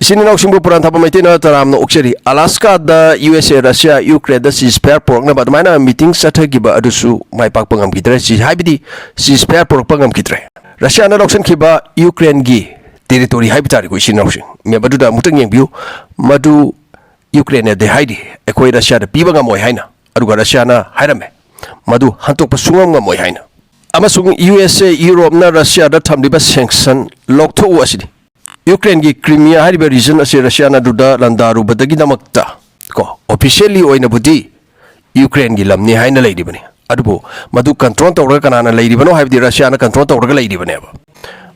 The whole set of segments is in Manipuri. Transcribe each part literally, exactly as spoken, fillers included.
ꯏꯆꯤꯟ ꯏꯅꯥꯎꯁꯤꯡꯕꯨ ꯄꯨꯔꯥꯟ ꯊꯥꯕ ꯃꯩꯇꯩꯅ ꯇꯔꯥꯝꯅ ꯑꯣꯛꯆꯔꯤ꯫ ꯑꯂꯥꯁꯀꯥꯗ ꯌꯨ ꯑꯦꯁ ꯑꯦ ꯔꯁꯤꯌꯥ ꯌꯨꯀ꯭ꯔꯦꯟꯗ ceasefire ꯄꯨꯔꯛꯅꯕ ꯑꯗꯨꯃꯥꯏꯅ ꯃꯤꯇꯤꯡ ꯆꯠꯊꯈꯤꯕ ꯑꯗꯨꯁꯨ ꯃꯥꯏ ꯄꯥꯛꯄ ꯉꯝꯈꯤꯗ꯭ꯔꯦ꯫ ꯁꯤ ꯍꯥꯏꯕꯗꯤ ceasefire ꯄꯨꯔꯛꯄ ꯉꯝꯈꯤꯗ꯭ꯔꯦ꯫ ꯔꯁꯤꯌꯥꯅ ꯂꯧꯁꯤꯟꯈꯤꯕ ꯌꯨꯀ꯭ꯔꯦꯟꯒꯤ territory ꯍꯥꯏꯕ ꯇꯥꯔꯦꯀꯣ, ꯏꯆꯤꯟ ꯏꯅꯥꯎꯁꯤꯡ, ꯃꯦꯞ ꯑꯗꯨꯗ ꯑꯃꯨꯛꯇꯪ ꯌꯦꯡꯕꯤꯌꯨ꯫ ꯃꯗꯨ ꯌꯨꯀ꯭ꯔꯦꯟꯅꯗꯤ ꯍꯥꯏꯔꯤ, ꯑꯩꯈꯣꯏ ꯔꯁꯤꯌꯥꯗ ꯄꯤꯕ ꯉꯝꯃꯣꯏ ꯍꯥꯏꯅ꯫ ꯑꯗꯨꯒ ꯔꯁꯤꯌꯥꯅ ꯍꯥꯏꯔꯝꯃꯦ, ꯃꯗꯨ ꯍꯟꯇꯣꯛꯄ ꯁꯨꯡꯉꯝ ꯉꯝꯃꯣꯏ ꯍꯥꯏꯅ꯫ ꯑꯃꯁꯨꯡ ꯌꯨ ꯑꯦꯁ ꯑꯦ ꯌꯨꯔꯣꯞꯅ ꯔꯁꯤꯌꯥꯗ ꯊꯝꯂꯤꯕ sanction ꯂꯧꯊꯣꯛꯎ ꯑꯁꯤꯅꯤ꯫ ꯌꯨꯀ꯭ꯔꯦꯟꯒꯤ ꯀ꯭ꯔꯤꯃꯤꯌꯥ ꯍꯥꯏꯔꯤꯕ region ꯑꯁꯤ ꯔꯁꯤꯌꯥꯅ ꯑꯗꯨꯗ ꯂꯥꯟꯗꯥꯔꯨꯕꯗꯒꯤꯗꯃꯛꯇ ꯀꯣ, officially ꯑꯣꯏꯅꯕꯨꯗꯤ ꯌꯨꯀ꯭ꯔꯦꯟꯒꯤ ꯂꯝꯅꯤ ꯍꯥꯏꯅ ꯂꯩꯔꯤꯕꯅꯤ꯫ ꯑꯗꯨꯕꯨ ꯃꯗꯨ control ꯇꯧꯔꯒ ꯀꯅꯥꯅ ꯂꯩꯔꯤꯕꯅꯣ ꯍꯥꯏꯕꯗꯤ ꯔꯁꯤꯌꯥꯅ control ꯇꯧꯔꯒ ꯂꯩꯔꯤꯕꯅꯦꯕ꯫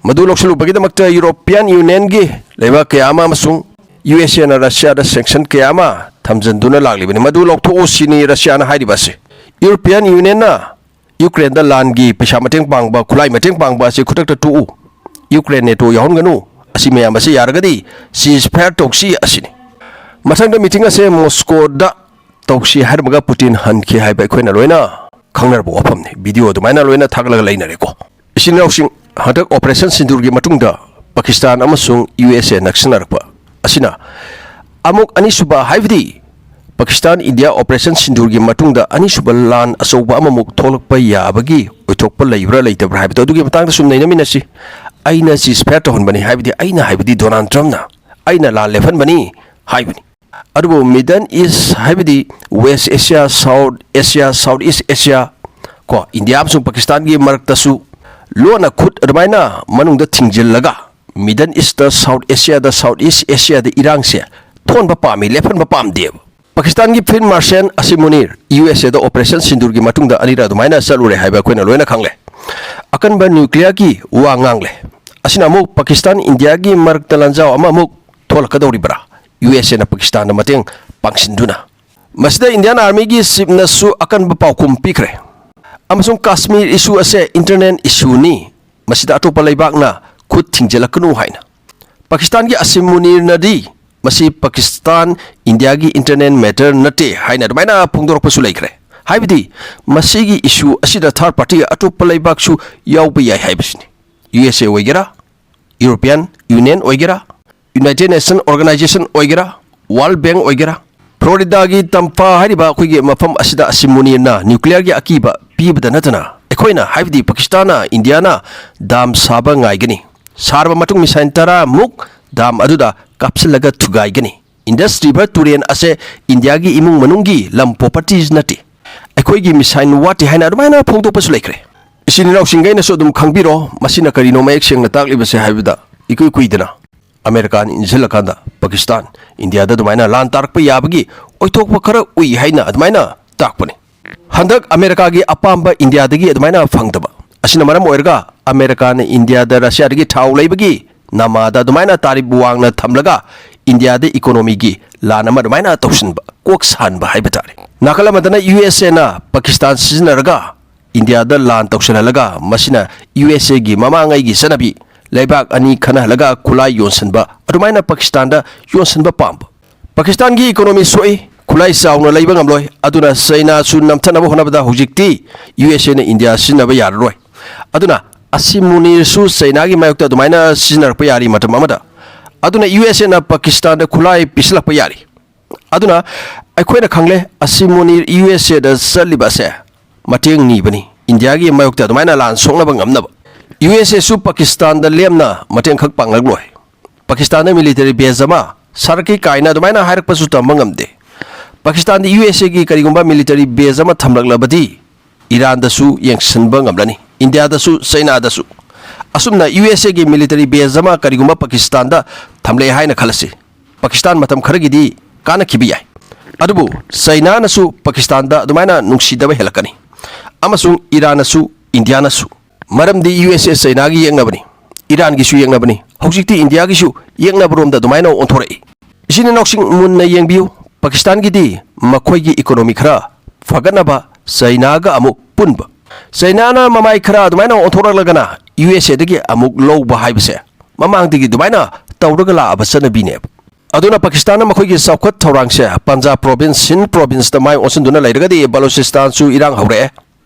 ꯃꯗꯨ ꯂꯧꯁꯤꯜꯂꯨꯕꯒꯤꯗꯃꯛꯇ European Unionꯒꯤ ꯂꯩꯕꯥꯛ ꯀꯌꯥ ꯑꯃ ꯑꯃꯁꯨꯡ ꯌꯨ ꯑꯦꯁ ꯑꯦꯅ ꯔꯁꯤꯌꯥꯗ sanction ꯀꯌꯥ ꯑꯃ ꯊꯝꯖꯤꯟꯗꯨꯅ ꯂꯥꯛꯂꯤꯕꯅꯤ꯫ ꯃꯗꯨ ꯂꯧꯊꯣꯛꯎ ꯁꯤꯅꯤ ꯔꯁꯤꯌꯥꯅ ꯍꯥꯏꯔꯤꯕ ꯑꯁꯤ꯫ European Unionꯅ ꯌꯨꯀ꯭ꯔꯦꯟꯗ ꯂꯥꯟꯒꯤ ꯄꯩꯁꯥ ꯃꯇꯦꯡ ꯄꯥꯡꯕ, ꯈꯨꯠꯂꯥꯏ ꯃꯇꯦꯡ ꯄꯥꯡꯕ ꯑꯁꯤ ꯈꯨꯗꯛꯇ ꯇꯣꯛꯎ꯫ Ukraine NATO ꯌꯥꯎꯍꯟꯒꯅꯨ꯫ ꯑꯁꯤ ꯃꯌꯥꯝ ꯑꯁꯤ ꯌꯥꯔꯒꯗꯤ ceasefire ꯇꯧꯁꯤ ꯑꯁꯤꯅꯤ꯫ ꯃꯊꯪꯗ ꯃꯤꯇꯤꯡ ꯑꯁꯦ ꯃꯣꯁꯀꯣꯗ ꯇꯧꯁꯤ ꯍꯥꯏꯔꯝꯃꯒ ꯄꯨꯇꯤꯟ ꯍꯟꯈꯤ ꯍꯥꯏꯕ ꯑꯩꯈꯣꯏꯅ ꯂꯣꯏꯅ ꯈꯪꯅꯔꯕ ꯋꯥꯐꯝꯅꯤ꯫ ꯚꯤꯗꯤꯑꯣ ꯑꯗꯨꯃꯥꯏꯅ ꯂꯣꯏꯅ ꯊꯥꯒꯠꯂꯒ ꯂꯩꯅꯔꯦꯀꯣ꯫ ꯏꯆꯤꯟ ꯏꯅꯥꯎꯁꯤꯡ, ꯍꯟꯗꯛ Operation ꯁꯤꯟꯗꯨꯔꯒꯤ ꯃꯇꯨꯡꯗ ꯄꯥꯀꯤꯁꯇꯥꯟ ꯑꯃꯁꯨꯡ ꯌꯨ ꯑꯦꯁ ꯑꯦ ꯅꯛꯁꯤꯟꯅꯔꯛꯄ ꯑꯁꯤꯅ ꯑꯃꯨꯛ ꯑꯅꯤꯁꯨꯕ, ꯍꯥꯏꯕꯗꯤ ꯄꯥꯀꯤꯁꯇꯥꯟ ꯏꯟꯗꯤꯌꯥ Operation ꯁꯤꯟꯗꯨꯔꯒꯤ ꯃꯇꯨꯡꯗ ꯑꯅꯤꯁꯨꯕ ꯂꯥꯟ ꯑꯆꯧꯕ ꯑꯃꯃꯨꯛ ꯊꯣꯛꯂꯛꯄ ꯌꯥꯕꯒꯤ ꯑꯣꯏꯊꯣꯛꯄ ꯂꯩꯕ꯭ꯔꯥ ꯂꯩꯇꯕ꯭ꯔꯥ ꯍꯥꯏꯕꯗꯣ ꯑꯗꯨꯒꯤ ꯃꯇꯥꯡꯗ ꯁꯨꯝ ꯅꯩꯅꯃꯤꯟꯅꯁꯤ꯫ ꯑꯩꯅ ceasefire ꯇꯧꯍꯟꯕꯅꯤ, ꯍꯥꯏꯕꯗꯤ ꯑꯩꯅ ꯍꯥꯏꯕꯗꯤ ꯗꯣꯅꯥꯜꯗ ꯇ꯭ꯔꯝꯞꯅ, ꯑꯩꯅ ꯂꯥꯟ ꯂꯦꯞꯍꯟꯕꯅꯤ ꯍꯥꯏꯕꯅꯤ꯫ ꯑꯗꯨꯕꯨ Middle East ꯍꯥꯏꯕꯗꯤ West Asia, South Asia, South East Asia ꯀꯣ, ꯏꯟꯗꯤꯌꯥ ꯑꯃꯁꯨꯡ ꯄꯥꯀꯤꯁꯇꯥꯟꯒꯤ ꯃꯔꯛꯇꯁꯨ ꯂꯣꯟꯅ ꯈꯨꯠ ꯑꯗꯨꯃꯥꯏꯅ ꯃꯅꯨꯡꯗ ꯊꯤꯡꯖꯤꯜꯂꯒ Middle Eastꯇ, South Asiaꯗ, South East Asiaꯗ ꯏꯔꯥꯡꯁꯦ ꯊꯣꯟꯕ ꯄꯥꯝꯃꯤ, ꯂꯦꯞꯍꯟꯕ ꯄꯥꯝꯗꯦꯕ꯫ ꯄꯥꯀꯤꯁꯇꯥꯟꯒꯤ Field Marshal ꯑꯁꯤꯝ ꯃꯨꯅꯤꯔ ꯌꯨ ꯑꯦꯁ ꯑꯦꯗ Operation ꯁꯤꯟꯗꯨꯔꯒꯤ ꯃꯇꯨꯡꯗ ꯑꯅꯤꯔꯛ ꯑꯗꯨꯃꯥꯏꯅ ꯆꯠꯂꯨꯔꯦ ꯍꯥꯏꯕ ꯑꯩꯈꯣꯏꯅ ꯂꯣꯏꯅ ꯈꯪꯂꯦ꯫ ꯑꯀꯟꯕ nuclearꯒꯤ ꯋꯥ ꯉꯥꯡꯂꯦ꯫ ꯑꯁꯤꯅ ꯑꯃꯨꯛ ꯄꯥꯀꯤꯁꯇꯥꯟ ꯏꯟꯗꯤꯌꯥꯒꯤ ꯃꯔꯛꯇ ꯂꯥꯟꯖꯥꯎ ꯑꯃ ꯑꯃꯨꯛ ꯊꯣꯛꯂꯛꯀꯗꯧꯔꯤꯕ꯭ꯔꯥ? ꯌꯨ ꯑꯦꯁ ꯑꯦꯅ ꯄꯥꯀꯤꯁꯇꯥꯟꯗ ꯃꯇꯦꯡ ꯄꯥꯡꯁꯤꯟꯗꯨꯅ꯫ ꯃꯁꯤꯗ Indian Armyꯒꯤ chiefꯅꯁꯨ ꯑꯀꯟꯕ ꯄꯥꯎꯈꯨꯝ ꯄꯤꯈ꯭ꯔꯦ꯫ ꯑꯃꯁꯨꯡ Kashmir issue ꯑꯁꯦ internal issueꯅꯤ, ꯃꯁꯤꯗ ꯑꯇꯣꯞꯄ ꯂꯩꯕꯥꯛꯅ ꯈꯨꯠ ꯊꯤꯡꯖꯤꯜꯂꯛꯀꯅꯨ ꯍꯥꯏꯅ꯫ ꯄꯥꯀꯤꯁꯇꯥꯟꯒꯤ ꯑꯁꯤꯝ ꯃꯨꯅꯤꯔꯅꯗꯤ ꯃꯁꯤ ꯄꯥꯀꯤꯁꯇꯥꯟ ꯏꯟꯗꯤꯌꯥꯒꯤ internal matter ꯅꯠꯇꯦ ꯍꯥꯏꯅ ꯑꯗꯨꯃꯥꯏꯅ ꯐꯣꯡꯗꯣꯔꯛꯄꯁꯨ ꯂꯩꯈ꯭ꯔꯦ꯫ ꯍꯥꯏꯕꯗꯤ ꯃꯁꯤꯒꯤ issue ꯑꯁꯤꯗ third party ꯑꯇꯣꯞꯄ ꯂꯩꯕꯥꯛꯁꯨ ꯌꯥꯎꯕ ꯌꯥꯏ ꯍꯥꯏꯕꯁꯤꯅꯤ꯫ ꯌꯨ ꯑꯦꯁ ꯑꯦ ꯑꯣꯏꯒꯦꯔꯥ, European Union ꯑꯣꯏꯒꯦꯔꯥ, United Nation Organization ꯑꯣꯏꯒꯦꯔꯥ, World Bank ꯑꯣꯏꯒꯦꯔꯥ, ꯐ꯭ꯂꯣꯔꯤꯗꯥꯒꯤ ꯇꯝꯐꯥ ꯍꯥꯏꯔꯤꯕ ꯑꯩꯈꯣꯏꯒꯤ ꯃꯐꯝ ꯑꯁꯤꯗ ꯑꯁꯤꯃꯨꯅꯤꯔꯅ ꯅ꯭ꯌꯨꯀ꯭ꯂꯤꯌꯔꯒꯤ ꯑꯀꯤꯕ ꯄꯤꯕꯗ ꯅꯠꯇꯅ, ꯑꯩꯈꯣꯏꯅ, ꯍꯥꯏꯕꯗꯤ ꯄꯥꯀꯤꯁꯇꯥꯟꯅ, ꯏꯟꯗꯤꯌꯥꯅ ꯗꯥꯝ ꯁꯥꯕ ꯉꯥꯏꯒꯅꯤ꯫ ꯁꯥꯔꯕ ꯃꯇꯨꯡ ꯃꯤꯁꯥꯏꯜ ꯇꯔꯥꯃꯨꯛ ꯗꯥꯝ ꯑꯗꯨꯗ ꯀꯥꯞꯁꯤꯜꯂꯒ ꯊꯨꯒꯥꯏꯒꯅꯤ꯫ ꯏꯟꯗꯁ ꯔꯤꯚꯔ ꯇꯨꯔꯦꯜ ꯑꯁꯦ ꯏꯟꯗꯤꯌꯥꯒꯤ ꯏꯃꯨꯡ ꯃꯅꯨꯡꯒꯤ ꯂꯝ, ꯄ꯭ꯔꯣꯄꯔꯇꯤꯁ ꯅꯠꯇꯦ, ꯑꯩꯈꯣꯏꯒꯤ ꯃꯤꯁꯥꯏꯜ ꯋꯥꯠꯇꯦ ꯍꯥꯏꯅ ꯑꯗꯨꯃꯥꯏꯅ ꯐꯣꯡꯗꯣꯛꯄꯁꯨ ꯂꯩꯈ꯭ꯔꯦ꯫ ꯏꯆꯤꯟ ꯏꯅꯥꯎꯁꯤꯡꯈꯩꯅꯁꯨ ꯑꯗꯨꯝ ꯈꯪꯕꯤꯔꯣ, ꯃꯁꯤꯅ ꯀꯔꯤꯅꯣ ꯃꯌꯦꯛ ꯁꯦꯡꯅ ꯇꯥꯛꯂꯤꯕꯁꯦ ꯍꯥꯏꯕꯗ, ꯏꯀꯨꯏ ꯀꯨꯏꯗꯅ ꯑꯃꯦꯔꯤꯀꯥꯅ ꯏꯟꯁꯤꯜꯂꯀꯥꯟꯗ ꯄꯥꯀꯤꯁꯇꯥꯟ ꯏꯟꯗꯤꯌꯥꯗ ꯑꯗꯨꯃꯥꯏꯅ ꯂꯥꯟ ꯇꯥꯔꯛꯄ ꯌꯥꯕꯒꯤ ꯑꯣꯏꯊꯣꯛꯄ ꯈꯔ ꯎꯏ ꯍꯥꯏꯅ ꯑꯗꯨꯃꯥꯏꯅ ꯇꯥꯛꯄꯅꯤ꯫ ꯍꯟꯗꯛ ꯑꯃꯦꯔꯤꯀꯥꯒꯤ ꯑꯄꯥꯝꯕ ꯏꯟꯗꯤꯌꯥꯗꯒꯤ ꯑꯗꯨꯃꯥꯏꯅ ꯐꯪꯗꯕ ꯑꯁꯤꯅ ꯃꯔꯝ ꯑꯣꯏꯔꯒ, ꯑꯃꯦꯔꯤꯀꯥꯅ ꯏꯟꯗꯤꯌꯥꯗ ꯔꯁꯤꯌꯥꯗꯒꯤ ꯊꯥꯎ ꯂꯩꯕꯒꯤ ꯅꯃꯥꯗ ꯑꯗꯨꯃꯥꯏꯅ ꯇꯥꯔꯤꯐ ꯋꯥꯡꯅ ꯊꯝꯂꯒ, ꯏꯟꯗꯤꯌꯥꯗ ꯏꯀꯣꯅꯣꯃꯤꯒꯤ ꯂꯥꯟ ꯑꯃ ꯑꯗꯨꯃꯥꯏꯅ ꯇꯧꯁꯤꯟꯕ, ꯀꯣꯛ ꯁꯥꯟꯕ ꯍꯥꯏꯕ ꯇꯥꯔꯦ꯫ ꯅꯥꯀꯜ ꯑꯃꯗꯅ ꯌꯨ ꯑꯦꯁ ꯑꯦꯅ ꯄꯥꯀꯤꯁꯇꯥꯟ ꯁꯤꯖꯤꯟꯅꯔꯒ ꯏꯟꯗꯤꯌꯥꯗ ꯂꯥꯟ ꯇꯧꯁꯤꯜꯍꯜꯂꯒ, ꯃꯁꯤꯅ ꯌꯨ ꯑꯦꯁ ꯑꯦꯒꯤ ꯃꯃꯥꯡꯉꯩꯒꯤ ꯆꯠꯅꯕꯤ, ꯂꯩꯕꯥꯛ ꯑꯅꯤ ꯈꯟꯅꯍꯜꯂꯒ ꯈꯨꯠꯂꯥꯏ ꯌꯣꯟꯁꯤꯟꯕ, ꯑꯗꯨꯃꯥꯏꯅ ꯄꯥꯀꯤꯁꯇꯥꯟꯗ ꯌꯣꯟꯁꯤꯟꯕ ꯄꯥꯝꯕ꯫ ꯄꯥꯀꯤꯁꯇꯥꯟꯒꯤ ꯏꯀꯣꯅꯣꯃꯤ ꯁꯣꯛꯏ, ꯈꯨꯠꯂꯥꯏ ꯆꯥꯎꯅ ꯂꯩꯕ ꯉꯝꯂꯣꯏ, ꯑꯗꯨꯅ ꯆꯩꯅꯥꯁꯨ ꯅꯝꯊꯅꯕ ꯍꯣꯠꯅꯕꯗ ꯍꯧꯖꯤꯛꯇꯤ ꯌꯨ ꯑꯦꯁ ꯑꯦꯅ ꯏꯟꯗꯤꯌꯥ ꯁꯤꯖꯤꯟꯅꯕ ꯌꯥꯔꯔꯣꯏ꯫ ꯑꯗꯨꯅ ꯑꯁꯤꯃꯨꯅꯤꯔꯁꯨ ꯆꯩꯅꯥꯒꯤ ꯃꯥꯌꯣꯛꯇ ꯑꯗꯨꯃꯥꯏꯅ ꯁꯤꯖꯤꯟꯅꯔꯛꯄ ꯌꯥꯔꯤ ꯃꯇꯝ ꯑꯃꯗ꯫ ꯑꯗꯨꯅ ꯌꯨ ꯑꯦꯁ ꯑꯦꯅ ꯄꯥꯀꯤꯁꯇꯥꯟꯗ ꯈꯨꯠꯂꯥꯏ ꯄꯤꯁꯤꯜꯂꯛꯄ ꯌꯥꯔꯤ꯫ ꯑꯗꯨꯅ ꯑꯩꯈꯣꯏꯅ ꯈꯪꯂꯦ, ꯑꯁꯤꯃꯨꯅꯤꯔ ꯌꯨ ꯑꯦꯁ ꯑꯦꯗ ꯆꯠꯂꯤꯕ ꯑꯁꯦ ꯃꯇꯦꯡ ꯅꯤꯕꯅꯤ, ꯏꯟꯗꯤꯌꯥꯒꯤ ꯃꯥꯌꯣꯛꯇ ꯑꯗꯨꯃꯥꯏꯅ ꯂꯥꯟ ꯁꯣꯛꯅꯕ ꯉꯝꯅꯕ꯫ ꯌꯨ ꯑꯦꯁ ꯑꯦꯁꯨ ꯄꯥꯀꯤꯁꯇꯥꯟꯗ ꯂꯦꯝꯅ ꯃꯇꯦꯡ ꯈꯛ ꯄꯥꯡꯂꯛꯂꯣꯏ꯫ ꯄꯥꯀꯤꯁꯇꯥꯟꯗ ꯃꯤꯂꯤꯇꯔꯤ ꯕꯦꯖ ꯑꯃ ꯁꯥꯔꯛꯀꯦ ꯀꯥꯏꯅ ꯑꯗꯨꯃꯥꯏꯅ ꯍꯥꯏꯔꯛꯄꯁꯨ ꯇꯝꯕ ꯉꯝꯗꯦ꯫ ꯄꯥꯀꯤꯁꯇꯥꯟꯗ ꯌꯨ ꯑꯦꯁ ꯑꯦꯒꯤ ꯀꯔꯤꯒꯨꯝꯕ ꯃꯤꯂꯤꯇꯔꯤ ꯕꯦꯖ ꯑꯃ ꯊꯝꯂꯛꯂꯕꯗꯤ, ꯏꯔꯥꯟꯗꯁꯨ ꯌꯦꯡꯁꯤꯟꯕ ꯉꯝꯂꯅꯤ, ꯏꯟꯗꯤꯌꯥꯗꯁꯨ, ꯆꯩꯅꯥꯗꯁꯨ꯫ ꯑꯁꯨꯝꯅ ꯌꯨ ꯑꯦꯁ ꯑꯦꯒꯤ ꯃꯤꯂꯤꯇꯔꯤ ꯕꯦꯖ ꯑꯃ ꯀꯔꯤꯒꯨꯝꯕ ꯄꯥꯀꯤꯁꯇꯥꯟꯗ ꯊꯝꯂꯦ ꯍꯥꯏꯅ ꯈꯜꯂꯁꯤ, ꯄꯥꯀꯤꯁꯇꯥꯟ ꯃꯇꯝ ꯈꯔꯒꯤꯗꯤ ꯀꯥꯟꯅꯈꯤꯕ ꯌꯥꯏ꯫ ꯑꯗꯨꯕꯨ ꯆꯩꯅꯥꯅꯁꯨ ꯄꯥꯀꯤꯁꯇꯥꯟꯗ ꯑꯗꯨꯃꯥꯏꯅ ꯅꯨꯡꯁꯤꯗꯕ ꯍꯦꯜꯂꯛꯀꯅꯤ, ꯑꯃꯁꯨꯡ ꯏꯔꯥꯟꯅꯁꯨ, ꯏꯟꯗꯤꯌꯥꯅꯁꯨ꯫ ꯃꯔꯝꯗꯤ ꯌꯨ ꯑꯦꯁ ꯑꯦ ꯆꯩꯅꯥꯒꯤ ꯌꯦꯛꯅꯕꯅꯤ, ꯏꯔꯥꯟꯒꯤꯁꯨ ꯌꯦꯛꯅꯕꯅꯤ, ꯍꯧꯖꯤꯛꯇꯤ ꯏꯟꯗꯤꯌꯥꯒꯤꯁꯨ ꯌꯦꯛꯅꯕꯔꯣꯝꯗ ꯑꯗꯨꯃꯥꯏꯅ ꯑꯣꯟꯊꯣꯔꯛꯏ꯫ ꯏꯆꯤꯟ ꯏꯅꯥꯎꯁꯤꯡ, ꯃꯨꯟꯅ ꯌꯦꯡꯕꯤꯌꯨ, ꯄꯥꯀꯤꯁꯇꯥꯟꯒꯤꯗꯤ ꯃꯈꯣꯏꯒꯤ ꯏꯀꯣꯅꯣꯃꯤ ꯈꯔ ꯐꯒꯠꯅꯕ ꯆꯩꯅꯥꯒ ꯑꯃꯨꯛ ꯄꯨꯟꯕ, ꯆꯩꯅꯥꯅ ꯃꯃꯥꯏ ꯈꯔ ꯑꯗꯨꯃꯥꯏꯅ ꯑꯣꯟꯊꯣꯔꯛꯂꯒꯅ ꯌꯨ ꯑꯦꯁ ꯑꯦꯗꯒꯤ ꯑꯃꯨꯛ ꯂꯧꯕ ꯍꯥꯏꯕꯁꯦ ꯃꯃꯥꯡꯗꯒꯤ ꯑꯗꯨꯃꯥꯏꯅ ꯇꯧꯔꯒ ꯂꯥꯛꯑꯕ ꯆꯠꯅꯕꯤꯅꯦꯕ꯫ ꯑꯗꯨꯅ ꯄꯥꯀꯤꯁꯇꯥꯟꯅ ꯃꯈꯣꯏꯒꯤ ꯆꯥꯎꯈꯠ ꯊꯧꯔꯥꯡꯁꯦ ꯄꯟꯖꯥꯕ ꯄ꯭ꯔꯣꯚꯤꯟꯁ, ꯁꯤꯟꯙ ꯄ꯭ꯔꯣꯚꯤꯟꯁꯇ ꯃꯥꯏ ꯑꯣꯟꯁꯤꯟꯗꯨꯅ ꯂꯩꯔꯒꯗꯤ, ꯕꯂꯨꯆꯤꯁꯇꯥꯟꯁꯨ ꯏꯔꯥꯡ ꯍꯧꯔꯛꯑꯦ,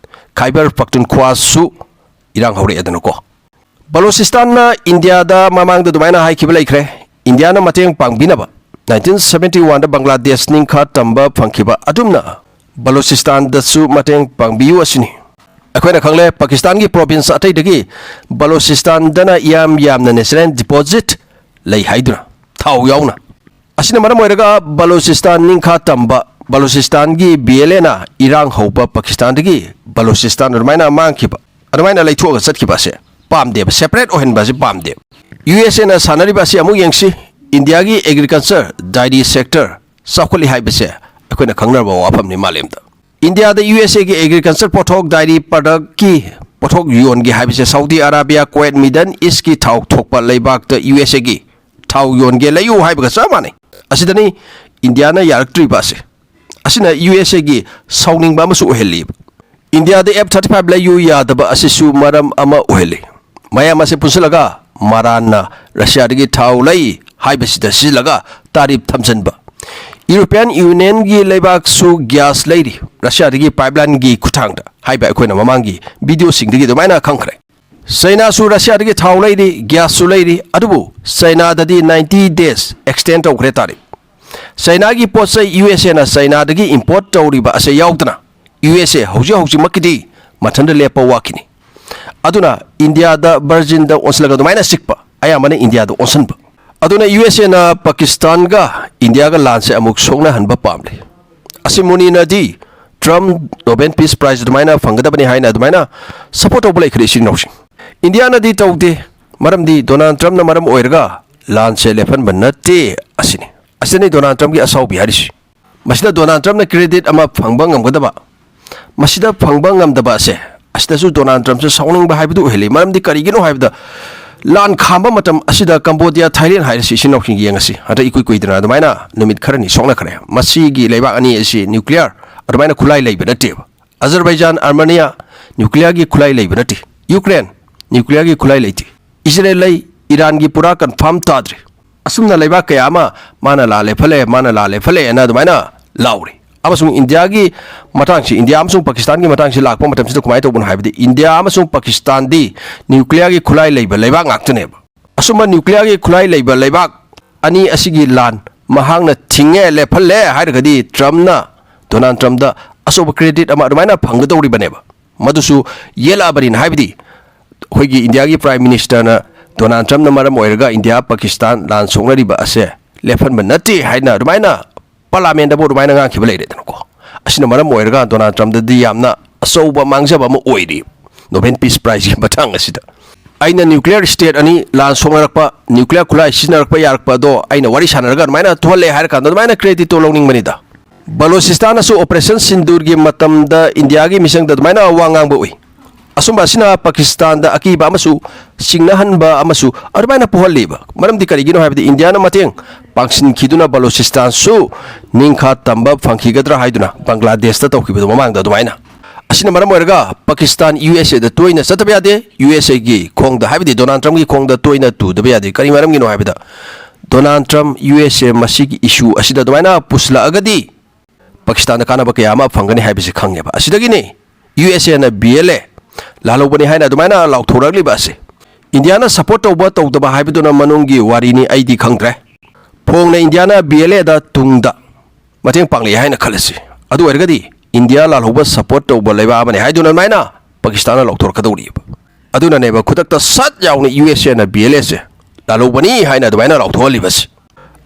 ꯈꯥꯏꯕꯔ ꯄꯈꯇꯨꯟꯈ꯭ꯋꯥꯁꯨ ꯏꯔꯥꯡ ꯍꯧꯔꯛꯑꯦꯗꯅꯀꯣ꯫ ꯕꯂꯨꯆꯤꯁꯇꯥꯟꯅ ꯏꯟꯗꯤꯌꯥꯗ ꯃꯃꯥꯡꯗ ꯑꯗꯨꯃꯥꯏꯅ ꯍꯥꯏꯈꯤꯕ ꯂꯩꯈ꯭ꯔꯦ, ꯏꯟꯗꯤꯌꯥꯅ ꯃꯇꯦꯡ ꯄꯥꯡꯕꯤꯅꯕ ꯅꯥꯏꯟꯇꯤꯟ ꯁꯕꯦꯟꯇꯤ ꯋꯥꯟꯗ ꯕꯪꯒ꯭ꯂꯥꯗꯦꯁ ꯅꯤꯡꯈꯥ ꯇꯝꯕ ꯐꯪꯈꯤꯕ ꯑꯗꯨꯝꯅ ꯕꯂꯨꯆꯤꯁꯇꯥꯟꯗꯁꯨ ꯃꯇꯦꯡ ꯄꯥꯡꯕꯤꯌꯨ ꯑꯁꯤꯅꯤ꯫ ꯑꯩꯈꯣꯏꯅ ꯈꯪꯂꯦ, ꯄꯥꯀꯤꯁꯇꯥꯟꯒꯤ ꯄ꯭ꯔꯣꯚꯤꯟꯁ ꯑꯇꯩꯗꯒꯤ ꯕꯂꯨꯆꯤꯁꯇꯥꯟꯗꯅ ꯏꯌꯥꯝ ꯌꯥꯝꯅ ꯅꯦꯆꯔꯦꯜ ꯗꯤꯄꯣꯖꯤꯠ ꯂꯩ ꯍꯥꯏꯗꯨꯅ, ꯊꯥꯎ ꯌꯥꯎꯅ꯫ ꯑꯁꯤꯅ ꯃꯔꯝ ꯑꯣꯏꯔꯒ ꯕꯂꯨꯆꯤꯁꯇꯥꯟ ꯅꯤꯡꯈꯥ ꯇꯝꯕ, ꯕꯂꯨꯆꯤꯁꯇꯥꯟꯒꯤ ꯕꯤ ꯑꯦꯜ ꯑꯦꯅ ꯏꯔꯥꯡ ꯍꯧꯕ ꯄꯥꯀꯤꯁꯇꯥꯟꯗꯒꯤ ꯕꯂꯨꯆꯤꯁꯇꯥꯟ ꯑꯗꯨꯃꯥꯏꯅ ꯃꯥꯡꯈꯤꯕ, ꯑꯗꯨꯃꯥꯏꯅ ꯂꯩꯊꯣꯛꯑꯒ ꯆꯠꯈꯤꯕ ꯑꯁꯦ ꯄꯥꯝꯗꯦꯕ, ꯁꯦꯄꯔꯦꯠ ꯑꯣꯏꯍꯟꯕ ꯑꯁꯤ ꯄꯥꯝꯗꯦꯕ꯫ ꯌꯨ ꯑꯦꯁ ꯑꯦꯅ ꯁꯥꯟꯅꯔꯤꯕ ꯑꯁꯤ ꯑꯃꯨꯛ ꯌꯦꯡꯁꯤ꯫ ꯏꯟꯗꯤꯌꯥꯒꯤ ꯑꯦꯒ꯭ꯔꯤꯀꯜꯆꯔ, ꯗꯥꯏꯔꯤ ꯁꯦꯛꯇꯔ ꯆꯥꯎꯈꯠꯂꯤ ꯍꯥꯏꯕꯁꯦ ꯑꯩꯈꯣꯏꯅ ꯈꯪꯅꯔꯕ ꯋꯥꯐꯝꯅꯤ ꯃꯥꯂꯦꯝꯗ꯫ ꯏꯟꯗꯤꯌꯥꯗ ꯌꯨ ꯑꯦꯁ ꯑꯦꯒꯤ ꯑꯦꯒ꯭ꯔꯤꯀꯜꯆꯔ ꯄꯣꯠꯊꯣꯛ, ꯗꯥꯏꯔꯤ ꯄ꯭ꯔꯗꯛꯀꯤ ꯄꯣꯠꯊꯣꯛ ꯌꯣꯟꯒꯦ ꯍꯥꯏꯕꯁꯦ ꯁꯥꯎꯗꯤ ꯑꯔꯥꯕꯤꯌꯥ, ꯀꯨꯋꯦꯠ, ꯃꯤꯗꯜ ꯏꯁꯀꯤ ꯊꯥꯎ ꯊꯣꯛꯄ ꯂꯩꯕꯥꯛꯇ ꯌꯨ ꯑꯦꯁ ꯑꯦꯒꯤ ꯊꯥꯎ ꯌꯣꯟꯒꯦ ꯂꯩꯌꯨ ꯍꯥꯏꯕꯒ ꯆꯞ ꯃꯥꯟꯅꯩ꯫ ꯑꯁꯤꯗꯅꯤ ꯏꯟꯗꯤꯌꯥꯅ ꯌꯥꯔꯛꯇ꯭ꯔꯤꯕ ꯑꯁꯦ꯫ ꯑꯁꯤꯅ ꯌꯨ ꯑꯦꯁ ꯑꯦꯒꯤ ꯁꯥꯎꯅꯤꯡꯕ ꯑꯃꯁꯨ ꯑꯣꯏꯍꯜꯂꯤꯕ꯫ ꯏꯟꯗꯤꯌꯥꯗ ꯑꯦꯐ ꯊꯥꯔꯇꯤ ꯐꯥꯏꯚ ꯂꯩꯌꯨ ꯌꯥꯗꯕ ꯑꯁꯤꯁꯨ ꯃꯔꯝ ꯑꯃ ꯑꯣꯏꯍꯜꯂꯤ꯫ ꯃꯌꯥꯝ ꯑꯁꯦ ꯄꯨꯟꯁꯤꯜꯂꯒ ꯃꯔꯥꯟꯅ ꯔꯁꯤꯌꯥꯗꯒꯤ ꯊꯥꯎ ꯂꯩ ꯍꯥꯏꯕꯁꯤꯗ ꯁꯤꯖꯤꯜꯂꯒ ꯇꯥꯔꯤꯐ ꯊꯝꯖꯤꯟꯕ꯫ ꯌꯨꯔꯣꯄꯤꯌꯟ ꯌꯨꯅꯤꯌꯟꯒꯤ ꯂꯩꯕꯥꯛꯁꯨ ꯒ꯭ꯌꯥꯁ ꯂꯩꯔꯤ ꯔꯁꯤꯌꯥꯗꯒꯤ ꯄꯥꯏꯞꯂꯥꯏꯟꯒꯤ ꯈꯨꯠꯊꯥꯡꯗ ꯍꯥꯏꯕ ꯑꯩꯈꯣꯏꯅ ꯃꯃꯥꯡꯒꯤ ꯚꯤꯗꯤꯑꯣꯁꯤꯡꯗꯒꯤ ꯑꯗꯨꯃꯥꯏꯅ ꯈꯪꯈ꯭ꯔꯦ꯫ ꯆꯩꯅꯥꯁꯨ ꯔꯁꯤꯌꯥꯗꯒꯤ ꯊꯥꯎ ꯂꯩꯔꯤ, ꯒ꯭ꯌꯥꯁꯁꯨ ꯂꯩꯔꯤ, ꯑꯗꯨꯕꯨ ꯆꯩꯅꯥꯗꯗꯤ ꯅꯥꯏꯟꯇꯤ ꯗꯦꯖ ꯑꯦꯛꯁꯇꯦꯟ ꯇꯧꯈ꯭ꯔꯦ ꯇꯥꯔꯤꯐ꯫ ꯆꯩꯅꯥꯒꯤ ꯄꯣꯠ ꯆꯩ ꯌꯨ ꯑꯦꯁ ꯑꯦꯅ ꯆꯩꯅꯥꯗꯒꯤ ꯏꯝꯄꯣꯔꯠ ꯇꯧꯔꯤꯕ ꯑꯁꯦ ꯌꯥꯎꯗꯅ ꯌꯨ ꯑꯦꯁ ꯑꯦ ꯍꯧꯖꯤꯛ ꯍꯧꯖꯤꯛꯃꯛꯀꯤꯗꯤ ꯃꯊꯟꯇ ꯂꯦꯞꯄ ꯋꯥꯈꯤꯅꯤ꯫ ꯑꯗꯨꯅ ꯏꯟꯗꯤꯌꯥꯗ ꯚꯔꯖꯤꯟꯗ ꯑꯣꯟꯁꯤꯜꯂꯒ ꯑꯗꯨꯃꯥꯏꯅ ꯆꯤꯛꯄ, ꯑꯌꯥꯝꯕꯅ ꯏꯟꯗꯤꯌꯥꯗ ꯑꯣꯟꯁꯤꯟꯕ꯫ ꯑꯗꯨꯅ ꯌꯨ ꯑꯦꯁ ꯑꯦꯅ ꯄꯥꯀꯤꯁꯇꯥꯟꯒ ꯏꯟꯗꯤꯌꯥꯒ ꯂꯥꯟꯁꯦ ꯑꯃꯨꯛ ꯁꯣꯛꯅꯍꯟꯕ ꯄꯥꯝꯂꯤ꯫ ꯑꯁꯤ ꯃꯨꯅꯤꯅꯗꯤ ꯇ꯭ꯔꯝꯞ ꯅꯣꯕꯦꯜ ꯄꯤꯁ ꯄ꯭ꯔꯥꯏꯖ ꯑꯗꯨꯃꯥꯏꯅ ꯐꯪꯒꯗꯕꯅꯤ ꯍꯥꯏꯅ ꯑꯗꯨꯃꯥꯏꯅ ꯁꯞꯄꯣꯔꯠ ꯇꯧꯕ ꯂꯩꯈ꯭ꯔꯦ ꯏꯆꯤꯟ ꯏꯅꯥꯎꯁꯤꯡ꯫ ꯏꯟꯗꯤꯌꯥꯅꯗꯤ ꯇꯧꯗꯦ, ꯃꯔꯝꯗꯤ ꯗꯣꯅꯥꯜꯗ ꯇ꯭ꯔꯝꯞꯅ ꯃꯔꯝ ꯑꯣꯏꯔꯒ ꯂꯥꯟꯁꯦ ꯂꯦꯞꯍꯟꯕ ꯅꯠꯇꯦ ꯑꯁꯤꯅꯤ꯫ ꯑꯁꯤꯗꯅꯤ ꯗꯣꯅꯥꯜꯗ ꯇ꯭ꯔꯝꯞꯀꯤ ꯑꯁꯥꯎꯕꯤ ꯍꯥꯏꯔꯤꯁꯤ꯫ ꯃꯁꯤꯗ ꯗꯣꯅꯥꯜꯗ ꯇ꯭ꯔꯝꯞꯅ ꯀ꯭ꯔꯦꯗꯤꯠ ꯑꯃ ꯐꯪꯕ ꯉꯝꯒꯗꯕ, ꯃꯁꯤꯗ ꯐꯪꯕ ꯉꯝꯗꯕ ꯑꯁꯦ, ꯑꯁꯤꯗꯁꯨ ꯗꯣꯅꯥꯜꯗ ꯇ꯭ꯔꯝꯞꯁꯦ ꯁꯥꯎꯅꯤꯡꯕ ꯍꯥꯏꯕꯗꯨ ꯑꯣꯏꯍꯜꯂꯤ꯫ ꯃꯔꯝꯗꯤ ꯀꯔꯤꯒꯤꯅꯣ ꯍꯥꯏꯕꯗ, ꯂꯥꯟ ꯈꯥꯝꯕ ꯃꯇꯝ ꯑꯁꯤꯗ ꯀꯝꯕꯣꯗꯤꯌꯥ, ꯊꯥꯏꯂꯦꯟ ꯍꯥꯏꯔꯤꯁꯤ ꯏꯆꯤꯟ ꯏꯅꯥꯎꯁꯤꯡ ꯌꯦꯡꯉꯁꯤ꯫ ꯍꯟꯗꯛ ꯏꯀꯨꯏ ꯀꯨꯏꯗꯅ ꯑꯗꯨꯃꯥꯏꯅ ꯅꯨꯃꯤꯠ ꯈꯔꯅꯤ ꯁꯣꯛꯅꯈ꯭ꯔꯦ꯫ ꯃꯁꯤꯒꯤ ꯂꯩꯕꯥꯛ ꯑꯅꯤ ꯑꯁꯤ ꯅ꯭ꯌꯨꯀ꯭ꯂꯤꯌꯔ ꯑꯗꯨꯃꯥꯏꯅ ꯈꯨꯠꯂꯥꯏ ꯂꯩꯕ ꯅꯠꯇꯦꯕ꯫ ꯑꯖꯔꯕꯥꯏꯖꯥꯟ, ꯑꯥꯔꯃꯦꯅꯤꯌꯥ ꯅ꯭ꯌꯨꯀ꯭ꯂꯤꯌꯔꯒꯤ ꯈꯨꯠꯂꯥꯏ ꯂꯩꯕ ꯅꯠꯇꯦ꯫ ꯌꯨꯀ꯭ꯔꯦꯟ ꯅ꯭ꯌꯨꯀ꯭ꯂꯤꯌꯔꯒꯤ ꯈꯨꯠꯂꯥꯏ ꯂꯩꯇꯦ꯫ ꯏꯖꯔꯦꯜ ꯂꯩ, ꯏꯔꯥꯟꯒꯤ ꯄꯨꯔꯥ ꯀꯟꯐꯥꯔꯝ ꯇꯥꯗ꯭ꯔꯤ꯫ ꯑꯁꯨꯝꯅ ꯂꯩꯕꯥꯛ ꯀꯌꯥ ꯑꯃ ꯃꯥꯅ ꯂꯥꯜꯂꯦ ꯐꯠꯂꯦ, ꯃꯥꯅ ꯂꯥꯜꯂꯦ ꯐꯠꯂꯦꯅ ꯑꯗꯨꯃꯥꯏꯅ ꯂꯥꯎꯔꯤ꯫ ꯑꯃꯁꯨꯡ ꯏꯟꯗꯤꯌꯥꯒꯤ ꯃꯇꯥꯡꯁꯤ, ꯏꯟꯗꯤꯌꯥ ꯑꯃꯁꯨꯡ ꯄꯥꯀꯤꯁꯇꯥꯟꯒꯤ ꯃꯇꯥꯡꯁꯤ ꯂꯥꯛꯄ ꯃꯇꯝꯁꯤꯗ ꯀꯃꯥꯏꯅ ꯇꯧꯕꯅꯣ ꯍꯥꯏꯕꯗꯤ, ꯏꯟꯗꯤꯌꯥ ꯑꯃꯁꯨꯡ ꯄꯥꯀꯤꯁꯇꯥꯟꯗꯤ ꯅ꯭ꯌꯨꯀ꯭ꯂꯤꯌꯔꯒꯤ ꯈꯨꯠꯂꯥꯏ ꯂꯩꯕ ꯂꯩꯕꯥꯛ ꯉꯥꯛꯇꯅꯦꯕ꯫ ꯑꯁꯨꯝꯕ ꯅ꯭ꯌꯨꯀ꯭ꯂꯤꯌꯔꯒꯤ ꯈꯨꯠꯂꯥꯏ ꯂꯩꯕ ꯂꯩꯕꯥꯛ ꯑꯅꯤ ꯑꯁꯤꯒꯤ ꯂꯥꯟ ꯃꯍꯥꯛꯅ ꯊꯤꯡꯉꯦ, ꯂꯦꯞꯍꯜꯂꯦ ꯍꯥꯏꯔꯒꯗꯤ ꯇ꯭ꯔꯝꯞꯅ, ꯗꯣꯅꯥꯜꯗ ꯇ꯭ꯔꯝꯞꯇ ꯑꯆꯧꯕ ꯀ꯭ꯔꯦꯗꯤꯠ ꯑꯃ ꯑꯗꯨꯃꯥꯏꯅ ꯐꯪꯒꯗꯧꯔꯤꯕꯅꯦꯕ꯫ ꯃꯗꯨꯁꯨ ꯌꯦꯜꯂꯛꯑꯕꯅꯤꯅ, ꯍꯥꯏꯕꯗꯤ ꯑꯩꯈꯣꯏꯒꯤ ꯏꯟꯗꯤꯌꯥꯒꯤ ꯄ꯭ꯔꯥꯏꯝ ꯃꯤꯅꯤꯁꯇꯔꯅ ꯗꯣꯅꯥꯜꯗ ꯇ꯭ꯔꯝꯞꯅ ꯃꯔꯝ ꯑꯣꯏꯔꯒ ꯏꯟꯗꯤꯌꯥ ꯄꯥꯀꯤꯁꯇꯥꯟ ꯂꯥꯟ ꯁꯣꯛꯅꯔꯤꯕ ꯑꯁꯦ ꯂꯦꯞꯍꯟꯕ ꯅꯠꯇꯦ ꯍꯥꯏꯅ ꯑꯗꯨꯃꯥꯏꯅ ꯄꯥꯔꯂꯥꯃꯦꯟꯗꯕꯨ ꯑꯗꯨꯃꯥꯏꯅ ꯉꯥꯡꯈꯤꯕ ꯂꯩꯔꯦꯗꯅꯀꯣ꯫ ꯑꯁꯤꯅ ꯃꯔꯝ ꯑꯣꯏꯔꯒ ꯗꯣꯅꯥꯜꯗ ꯇ꯭ꯔꯝꯞꯇꯗꯤ ꯌꯥꯝꯅ ꯑꯆꯧꯕ ꯃꯥꯡꯖꯕ ꯑꯃ ꯑꯣꯏꯔꯤ ꯅꯣꯕꯦꯜ ꯄꯤꯁ ꯄ꯭ꯔꯥꯏꯖꯀꯤ ꯃꯇꯥꯡ ꯑꯁꯤꯗ꯫ ꯑꯩꯅ ꯅ꯭ꯌꯨꯀ꯭ꯂꯤꯌꯔ ꯁ꯭ꯇꯦꯠ ꯑꯅꯤ ꯂꯥꯟ ꯁꯣꯛꯅꯔꯛꯄ, ꯅ꯭ꯌꯨꯀ꯭ꯂꯤꯌꯔ ꯈꯨꯠꯂꯥꯏ ꯁꯤꯖꯤꯟꯅꯔꯛꯄ ꯌꯥꯔꯛꯄ ꯑꯗꯣ ꯑꯩꯅ ꯋꯥꯔꯤ ꯁꯥꯟꯅꯔꯒ ꯑꯗꯨꯃꯥꯏꯅ ꯊꯣꯛꯍꯜꯂꯦ ꯍꯥꯏꯔ ꯀꯥꯟꯗ ꯑꯗꯨꯃꯥꯏꯅ ꯀ꯭ꯔꯦꯗꯤꯠꯇꯣ ꯂꯧꯅꯤꯡꯕꯅꯤꯗ꯫ ꯕꯂꯣꯆꯤꯁꯇꯥꯟꯅꯁꯨ ꯑꯣꯄꯔꯦꯁꯟ ꯁꯤꯟꯗꯨꯔꯒꯤ ꯃꯇꯝꯗ ꯏꯟꯗꯤꯌꯥꯒꯤ ꯃꯤꯆꯪꯗ ꯑꯗꯨꯃꯥꯏꯅ ꯋꯥ ꯉꯥꯡꯕ ꯎꯏ꯫ ꯑꯁꯨꯝꯕ ꯑꯁꯤꯅ ꯄꯥꯀꯤꯁꯇꯥꯟꯗ ꯑꯀꯤꯕ ꯑꯃꯁꯨ ꯆꯤꯡꯅꯍꯟꯕ ꯑꯃꯁꯨ ꯑꯗꯨꯃꯥꯏꯅ ꯄꯣꯛꯍꯜꯂꯤꯕ꯫ ꯃꯔꯝꯗꯤ ꯀꯔꯤꯒꯤꯅꯣ ꯍꯥꯏꯕꯗꯤ ꯏꯟꯗꯤꯌꯥꯅ ꯃꯇꯦꯡ ꯄꯥꯡꯁꯤꯟꯈꯤꯗꯨꯅ ꯕꯂꯣꯆꯤꯁꯇꯥꯟꯁꯨ ꯅꯤꯡꯈꯥ ꯇꯝꯕ ꯐꯪꯈꯤꯒꯗ꯭ꯔꯥ ꯍꯥꯏꯗꯨꯅ ꯕꯪꯒ꯭ꯂꯥꯗꯦꯁꯇ ꯇꯧꯈꯤꯕꯗꯣ ꯃꯃꯥꯡꯗ ꯑꯗꯨꯃꯥꯏꯅ꯫ ꯑꯁꯤꯅ ꯃꯔꯝ ꯑꯣꯏꯔꯒ ꯄꯥꯀꯤꯁꯇꯥꯟ ꯌꯨ ꯑꯦꯁ ꯑꯦꯗ ꯇꯣꯏꯅ ꯆꯠꯇꯕ ꯌꯥꯗꯦ, ꯌꯨ ꯑꯦꯁ ꯑꯦꯒꯤ ꯈꯣꯡꯗ, ꯍꯥꯏꯕꯗꯤ ꯗꯣꯅꯥꯜꯗ ꯇ꯭ꯔꯝꯞꯀꯤ ꯈꯣꯡꯗ ꯇꯣꯏꯅ ꯇꯨꯗꯕ ꯌꯥꯗꯦ꯫ ꯀꯔꯤ ꯃꯔꯝꯒꯤꯅꯣ ꯍꯥꯏꯕꯗ ꯗꯣꯅꯥꯜꯗ ꯇ꯭ꯔꯝꯞ ꯌꯨ ꯑꯦꯁ ꯑꯦ ꯃꯁꯤꯒꯤ ꯏꯁꯨ ꯑꯁꯤꯗ ꯑꯗꯨꯃꯥꯏꯅ ꯄꯨꯁꯤꯜꯂꯛꯑꯒꯗꯤ ꯄꯥꯀꯤꯁꯇꯥꯟꯗ ꯀꯥꯟꯅꯕ ꯀꯌꯥ ꯑꯃ ꯐꯪꯒꯅꯤ ꯍꯥꯏꯕꯁꯤ ꯈꯪꯉꯦꯕ꯫ ꯑꯁꯤꯗꯒꯤꯅꯤ ꯌꯨ ꯑꯦꯁ ꯑꯦꯅ ꯕꯤ ꯑꯦꯜ ꯑꯦ ꯂꯥꯜꯍꯧꯕꯅꯤ ꯍꯥꯏꯅ ꯑꯗꯨꯃꯥꯏꯅ ꯂꯥꯎꯊꯣꯔꯛꯂꯤꯕ ꯑꯁꯤ꯫ ꯏꯟꯗꯤꯌꯥꯅ ꯁꯄꯣꯔꯠ ꯇꯧꯕ ꯇꯧꯗꯕ ꯍꯥꯏꯕꯗꯨꯅ ꯃꯅꯨꯡꯒꯤ ꯋꯥꯔꯤꯅꯤ, ꯑꯩꯗꯤ ꯈꯪꯗ꯭ꯔꯦ꯫ ꯐꯣꯡꯅ ꯏꯟꯗꯤꯌꯥꯅ ꯕꯤ ꯑꯦꯜ ꯑꯦꯗ ꯇꯨꯡꯗ ꯃꯇꯦꯡ ꯄꯥꯡꯂꯛꯑꯦ ꯍꯥꯏꯅ ꯈꯜꯂꯁꯤ꯫ ꯑꯗꯨ ꯑꯣꯏꯔꯒꯗꯤ ꯏꯟꯗꯤꯌꯥ ꯂꯥꯜꯍꯧꯕ ꯁꯄꯣꯔꯠ ꯇꯧꯕ ꯂꯩꯕꯥꯛ ꯑꯃꯅꯤ ꯍꯥꯏꯗꯨꯅ ꯑꯗꯨꯃꯥꯏꯅ ꯄꯥꯀꯤꯁꯇꯥꯟꯅ ꯂꯥꯎꯊꯣꯔꯛꯀꯗꯧꯔꯤꯕ꯫ ꯑꯗꯨꯅꯅꯦꯕ ꯈꯨꯗꯛꯇ ꯁꯠ ꯌꯥꯎꯅ ꯌꯨ ꯑꯦꯁ ꯑꯦꯅ ꯕꯤ ꯑꯦꯜ ꯑꯦꯁꯦ ꯂꯥꯜꯍꯧꯕꯅꯤ ꯍꯥꯏꯅ ꯑꯗꯨꯃꯥꯏꯅ ꯂꯥꯎꯊꯣꯛꯍꯜꯂꯤꯕꯁꯤ꯫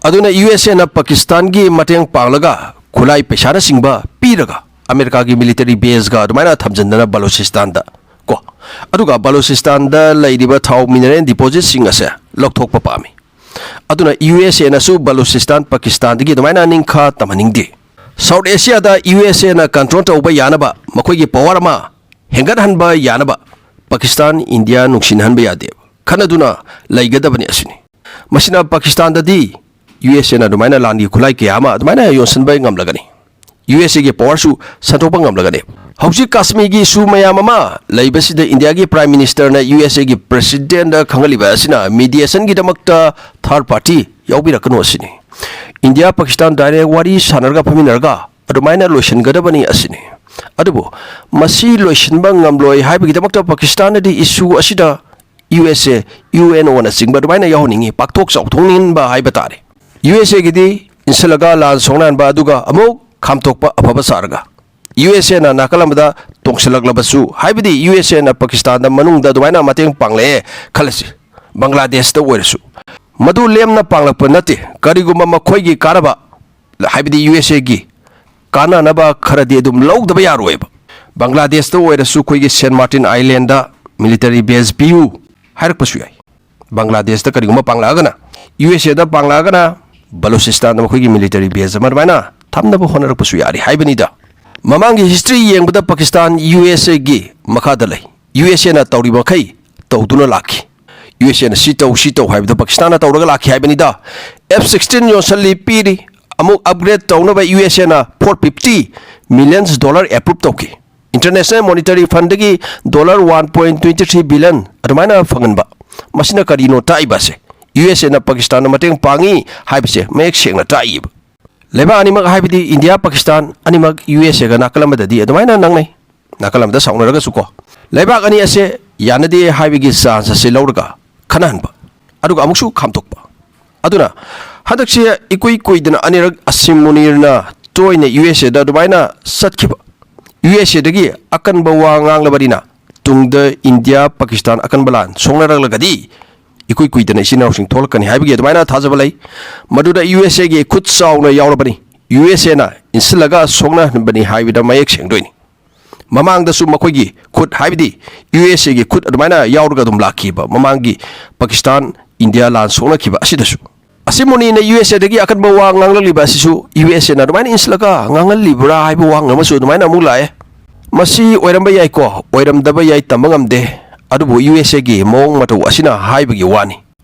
ꯑꯗꯨꯅ ꯌꯨ ꯑꯦꯁ ꯑꯦꯅ ꯄꯥꯀꯤꯁꯇꯥꯟꯒꯤ ꯃꯇꯦꯡ ꯄꯥꯡꯂꯒ ꯈꯨꯠꯂꯥꯏ ꯄꯩꯁꯥꯅꯆꯤꯡꯕ ꯄꯤꯔꯒ ꯑꯃꯦꯔꯤꯀꯥꯒꯤ ꯃꯤꯂꯤꯇꯔꯤ ꯕꯦꯁꯀ ꯑꯗꯨꯃꯥꯏꯅ ꯊꯝꯖꯤꯟꯗꯅ ꯕꯂꯣꯆꯤꯁꯇꯥꯟꯗ ꯀꯣ, ꯑꯗꯨꯒ ꯕꯂꯣꯆꯤꯁꯇꯥꯟꯗ ꯂꯩꯔꯤꯕ ꯊꯥꯎ ꯃꯤꯅꯔꯦꯜ ꯗꯤꯄꯣꯖꯤꯠꯁꯤꯡ ꯑꯁꯦ ꯂꯧꯊꯣꯛꯄ ꯄꯥꯝꯃꯤ꯫ ꯑꯗꯨꯅ ꯌꯨ ꯑꯦꯁ ꯑꯦꯅꯁꯨ ꯕꯂꯣꯆꯤꯁꯇꯥꯟ ꯄꯥꯀꯤꯁꯇꯥꯟꯗꯒꯤ ꯑꯗꯨꯃꯥꯏꯅ ꯅꯤꯡꯈꯥ ꯇꯝꯍꯟꯅꯤꯡꯗꯦ꯫ ꯁꯥꯎꯠ ꯑꯦꯁꯤꯌꯥꯗ ꯌꯨ ꯑꯦꯁ ꯑꯦꯅ ꯀꯟꯇ꯭ꯔꯣꯜ ꯇꯧꯕ ꯌꯥꯅꯕ, ꯃꯈꯣꯏꯒꯤ ꯄꯋꯥꯔ ꯑꯃ ꯍꯦꯟꯒꯠꯍꯟꯕ ꯌꯥꯅꯕ ꯄꯥꯀꯤꯁꯇꯥꯟ ꯏꯟꯗꯤꯌꯥ ꯅꯨꯡꯁꯤꯅꯍꯟꯕ ꯌꯥꯗꯦ, ꯈꯠꯅꯗꯨꯅ ꯂꯩꯒꯗꯕꯅꯤ ꯑꯁꯤꯅꯤ꯫ ꯃꯁꯤꯅ ꯄꯥꯀꯤꯁꯇꯥꯟꯗꯗꯤ ꯌꯨ ꯑꯦꯁ ꯑꯦꯅ ꯑꯗꯨꯃꯥꯏꯅ ꯂꯥꯟꯒꯤ ꯈꯨꯠꯂꯥꯏ ꯀꯌꯥ ꯑꯃ ꯑꯗꯨꯃꯥꯏꯅ ꯌꯣꯟꯁꯤꯟꯕ ꯉꯝꯂꯒꯅꯤ, ꯌꯨ ꯑꯦꯁ ꯑꯦꯒꯤ ꯄꯋꯥꯔꯁꯨ ꯁꯟꯗꯣꯛꯄ ꯉꯝꯂꯒꯅꯤ꯫ ꯍꯧꯖꯤꯛ ꯀꯥꯁꯃꯤꯔꯒꯤ ꯏꯁꯨ ꯃꯌꯥꯝ ꯑꯃ ꯂꯩꯕꯁꯤꯗ ꯏꯟꯗꯤꯌꯥꯒꯤ ꯄ꯭ꯔꯥꯏꯝ ꯃꯤꯅꯤꯁꯇꯔꯅ ꯌꯨ ꯑꯦꯁ ꯑꯦꯒꯤ ꯄ꯭ꯔꯦꯁꯤꯗꯦꯟꯗ ꯈꯪꯍꯜꯂꯤꯕ ꯑꯁꯤꯅ ꯃꯤꯗꯤꯌꯦꯁꯟꯒꯤꯗꯃꯛꯇ ꯊꯥꯔꯗ ꯄꯥꯔꯇꯤ ꯌꯥꯎꯕꯤꯔꯛꯀꯅꯨ ꯑꯁꯤꯅꯤ꯫ ꯏꯟꯗꯤꯌꯥ ꯄꯥꯀꯤꯁꯇꯥꯟ ꯗꯥꯏꯔꯦꯛ ꯋꯥꯔꯤ ꯁꯥꯟꯅꯔꯒ ꯐꯝꯃꯤꯟꯅꯔꯒ ꯑꯗꯨꯃꯥꯏꯅ ꯂꯣꯏꯁꯤꯟꯒꯗꯕꯅꯤ ꯑꯁꯤꯅꯤ꯫ ꯑꯗꯨꯕꯨ ꯃꯁꯤ ꯂꯣꯏꯁꯤꯟꯕ ꯉꯝꯂꯣꯏ ꯍꯥꯏꯕꯒꯤꯗꯃꯛꯇ ꯄꯥꯀꯤꯁꯇꯥꯟꯅꯗꯤ ꯏꯁꯨ ꯑꯁꯤꯗ U S A, U N ꯑꯣꯅꯆꯤꯡꯕ ꯑꯗꯨꯃꯥꯏꯅ ꯌꯥꯎꯍꯟꯅꯤꯡꯉꯤ, ꯄꯥꯛꯊꯣꯛ ꯆꯥꯎꯊꯣꯛꯅꯤꯡꯍꯟꯕ ꯍꯥꯏꯕ ꯇꯥꯔꯦ꯫ ꯌꯨ ꯑꯦꯁ ꯑꯦꯒꯤꯗꯤ ꯏꯟꯁꯤꯜꯂꯒ ꯂꯥꯟ ꯁꯣꯛꯅꯍꯟꯕ, ꯑꯗꯨꯒ ꯑꯃꯨꯛ ꯈꯥꯝꯇꯣꯛꯄ ꯑꯐꯕ ꯁꯥꯔꯒ꯫ ꯌꯨ ꯑꯦꯁ ꯑꯦꯅ ꯅꯥꯀꯜ ꯑꯃꯗ ꯇꯣꯡꯁꯤꯜꯂꯛꯂꯕꯁꯨ, ꯍꯥꯏꯕꯗꯤ ꯌꯨ ꯑꯦꯁ ꯑꯦꯅ ꯄꯥꯀꯤꯁꯇꯥꯟꯗ ꯃꯅꯨꯡꯗ ꯑꯗꯨꯃꯥꯏꯅ ꯃꯇꯦꯡ ꯄꯥꯡꯂꯛꯑꯦ ꯈꯜꯂꯁꯤ, ꯕꯪꯒ꯭ꯂꯥꯗꯦꯁꯇ ꯑꯣꯏꯔꯁꯨ, ꯃꯗꯨ ꯂꯦꯝꯅ ꯄꯥꯡꯂꯛꯄ ꯅꯠꯇꯦ꯫ ꯀꯔꯤꯒꯨꯝꯕ ꯃꯈꯣꯏꯒꯤ ꯀꯥꯟꯅꯕ, ꯍꯥꯏꯕꯗꯤ ꯌꯨ ꯑꯦꯁ ꯑꯦꯒꯤ ꯀꯥꯟꯅꯅꯕ ꯈꯔꯗꯤ ꯑꯗꯨꯝ ꯂꯧꯗꯕ ꯌꯥꯔꯣꯏꯕ꯫ ꯕꯪꯒ꯭ꯂꯥꯗꯦꯁꯇ ꯑꯣꯏꯔꯁꯨ ꯑꯩꯈꯣꯏꯒꯤ ꯁꯦꯟ ꯃꯥꯔꯇꯤꯟ ꯑꯥꯏꯂꯦꯟꯗ ꯃꯤꯂꯤꯇꯔꯤ ꯕꯦꯖ ꯄꯤꯌꯨ ꯍꯥꯏꯔꯛꯄꯁꯨ ꯌꯥꯏ꯫ ꯕꯪꯒ꯭ꯂꯥꯗꯦꯁꯇ ꯀꯔꯤꯒꯨꯝꯕ ꯄꯥꯡꯂꯛꯑꯒꯅ, ꯌꯨ ꯑꯦꯁ ꯑꯦꯗ ꯄꯥꯡꯂꯛꯑꯒꯅ ꯕꯂꯨꯆꯤꯁꯇꯥꯟꯗ ꯃꯈꯣꯏꯒꯤ ꯃꯤꯂꯤꯇꯔꯤ ꯕꯦꯖ ꯑꯃ ꯑꯗꯨꯃꯥꯏꯅ ꯊꯝꯅꯕ ꯍꯣꯠꯅꯔꯛꯄꯁꯨ ꯌꯥꯔꯤ ꯍꯥꯏꯕꯅꯤꯗ꯫ ꯃꯃꯥꯡꯒꯤ ꯍꯤꯁꯇ꯭ꯔꯤ ꯌꯦꯡꯕꯗ ꯄꯥꯀꯤꯁꯇꯥꯟ ꯌꯨ ꯑꯦꯁ ꯑꯦꯒꯤ ꯃꯈꯥꯗ ꯂꯩ꯫ ꯌꯨ ꯑꯦꯁ ꯑꯦꯅ ꯇꯧꯔꯤꯕ ꯃꯈꯩ ꯇꯧꯗꯨꯅ ꯂꯥꯛꯈꯤ꯫ ꯌꯨ ꯑꯦꯁ ꯑꯦꯅ ꯁꯤ ꯇꯧ, ꯁꯤ ꯇꯧ ꯍꯥꯏꯕꯗ ꯄꯥꯀꯤꯁꯇꯥꯟꯅ ꯇꯧꯔꯒ ꯂꯥꯛꯈꯤ ꯍꯥꯏꯕꯅꯤꯗ꯫ ꯑꯦꯐ ꯁꯤꯛꯁꯇꯤꯟ ꯌꯣꯟꯁꯜꯂꯤ, ꯄꯤꯔꯤ꯫ ꯑꯃꯨꯛ ꯑꯞꯒ꯭ꯔꯦꯗ ꯇꯧꯅꯕ ꯌꯨ ꯑꯦꯁ ꯑꯦꯅ four fifty millions dollar approve ꯇꯧꯈꯤ꯫ ꯏꯟꯇꯔꯅꯦꯁꯅꯦꯜ ꯃꯣꯅꯤꯇꯔꯤ ꯐꯟꯗꯒꯤ dollar one point twenty three billion ꯑꯗꯨꯃꯥꯏꯅ ꯐꯪꯍꯟꯕ꯫ ꯃꯁꯤꯅ ꯀꯔꯤꯅꯣ ꯇꯥꯛꯏꯕ ꯑꯁꯦ? ꯌꯨ ꯑꯦꯁ ꯑꯦꯅ ꯄꯥꯀꯤꯁꯇꯥꯟꯗ ꯃꯇꯦꯡ ꯄꯥꯡꯉꯤ ꯍꯥꯏꯕꯁꯦ ꯃꯌꯦꯛ ꯁꯦꯡꯅ ꯇꯥꯛꯏꯕ꯫ ꯂꯩꯕꯥꯛ ꯑꯅꯤꯃꯛ, ꯍꯥꯏꯕꯗꯤ ꯏꯟꯗꯤꯌꯥ, ꯄꯥꯀꯤꯁꯇꯥꯟ ꯑꯅꯤꯃꯛ ꯌꯨ ꯑꯦꯁ ꯑꯦꯒ ꯅꯥꯀꯜ ꯑꯃꯗꯗꯤ ꯑꯗꯨꯃꯥꯏꯅ ꯅꯛꯅꯩ, ꯅꯥꯀꯜ ꯑꯃꯗ ꯁꯥꯎꯅꯔꯒꯁꯨ ꯀꯣ꯫ ꯂꯩꯕꯥꯛ ꯑꯅꯤ ꯑꯁꯦ ꯌꯥꯅꯗꯦ ꯍꯥꯏꯕꯒꯤ ꯆꯥꯟꯁ ꯑꯁꯦ ꯂꯧꯔꯒ ꯈꯠꯅꯍꯟꯕ, ꯑꯗꯨꯒ ꯑꯃꯨꯛꯁꯨ ꯈꯥꯝꯇꯣꯛꯄ꯫ ꯑꯗꯨꯅ ꯍꯟꯗꯛꯁꯦ ꯏꯀꯨꯏ ꯀꯨꯏꯗꯅ ꯑꯅꯤꯔꯛ ꯑꯁꯤꯝ ꯃꯨꯅꯤꯔꯅ ꯇꯣꯏꯅ ꯌꯨ ꯑꯦꯁ ꯑꯦꯗ ꯑꯗꯨꯃꯥꯏꯅ ꯆꯠꯈꯤꯕ꯫ ꯌꯨ ꯑꯦꯁ ꯑꯦꯗꯒꯤ ꯑꯀꯟꯕ ꯋꯥ ꯉꯥꯡꯂꯕꯅꯤꯅ ꯇꯨꯡꯗ ꯏꯟꯗꯤꯌꯥ ꯄꯥꯀꯤꯁꯇꯥꯟ ꯑꯀꯟꯕ ꯂꯥꯟ ꯁꯣꯛꯅꯔꯛꯂꯒꯗꯤ ꯏꯀꯨꯏ ꯀꯨꯏꯗꯅ ꯏꯆꯤꯟ ꯏꯅꯥꯎꯁꯤꯡ ꯊꯣꯛꯂꯛꯀꯅꯤ ꯍꯥꯏꯕꯒꯤ ꯑꯗꯨꯃꯥꯏꯅ ꯊꯥꯖꯕ ꯂꯩ꯫ ꯃꯗꯨꯗ ꯌꯨ ꯑꯦꯁ ꯑꯦꯒꯤ ꯈꯨꯠ ꯆꯥꯎꯅ ꯌꯥꯎꯔꯕꯅꯤ, ꯌꯨ ꯑꯦꯁ ꯑꯦꯅ ꯏꯟꯁꯤꯜꯂꯒ ꯁꯣꯛꯅꯍꯟꯕꯅꯤ ꯍꯥꯏꯕꯗ ꯃꯌꯦꯛ ꯁꯦꯡꯗꯣꯏꯅꯤ꯫ ꯃꯃꯥꯡꯗꯁꯨ ꯃꯈꯣꯏꯒꯤ ꯈꯨꯠ, ꯍꯥꯏꯕꯗꯤ ꯌꯨ ꯑꯦꯁ ꯑꯦꯒꯤ ꯈꯨꯠ ꯑꯗꯨꯃꯥꯏꯅ ꯌꯥꯎꯔꯒ ꯑꯗꯨꯝ ꯂꯥꯛꯈꯤꯕ, ꯃꯃꯥꯡꯒꯤ ꯄꯥꯀꯤꯁꯇꯥꯟ ꯏꯟꯗꯤꯌꯥ ꯂꯥꯟ ꯁꯣꯛꯅꯈꯤꯕ ꯑꯁꯤꯗꯁꯨ꯫ ꯑꯁꯤꯃꯨꯅꯤꯅ ꯌꯨ ꯑꯦꯁ ꯑꯦꯗꯒꯤ ꯑꯀꯟꯕ ꯋꯥ ꯉꯥꯡꯂꯛꯂꯤꯕ ꯑꯁꯤꯁꯨ ꯌꯨ ꯑꯦꯁ ꯑꯦꯅ ꯑꯗꯨꯃꯥꯏꯅ ꯏꯟꯁꯤꯜꯂꯒ ꯉꯥꯡꯍꯜꯂꯤꯕ꯭ꯔꯥ ꯍꯥꯏꯕ ꯋꯥꯍꯪ ꯑꯃꯁꯨ ꯑꯗꯨꯃꯥꯏꯅ ꯑꯃꯨꯛ ꯂꯥꯛꯑꯦ꯫ ꯃꯁꯤ ꯑꯣꯏꯔꯝꯕ ꯌꯥꯏꯀꯣ, ꯑꯣꯏꯔꯝꯗꯕ ꯌꯥꯏ, ꯇꯝꯕ ꯉꯝꯗꯦ꯫ ꯑꯗꯨꯕꯨ ꯌꯨ ꯑꯦꯁ ꯑꯦꯒꯤ ꯃꯑꯣꯡ ꯃꯇꯧ ꯑꯁꯤꯅ ꯍꯥꯏꯕꯒꯤ ꯋꯥꯅꯤ꯫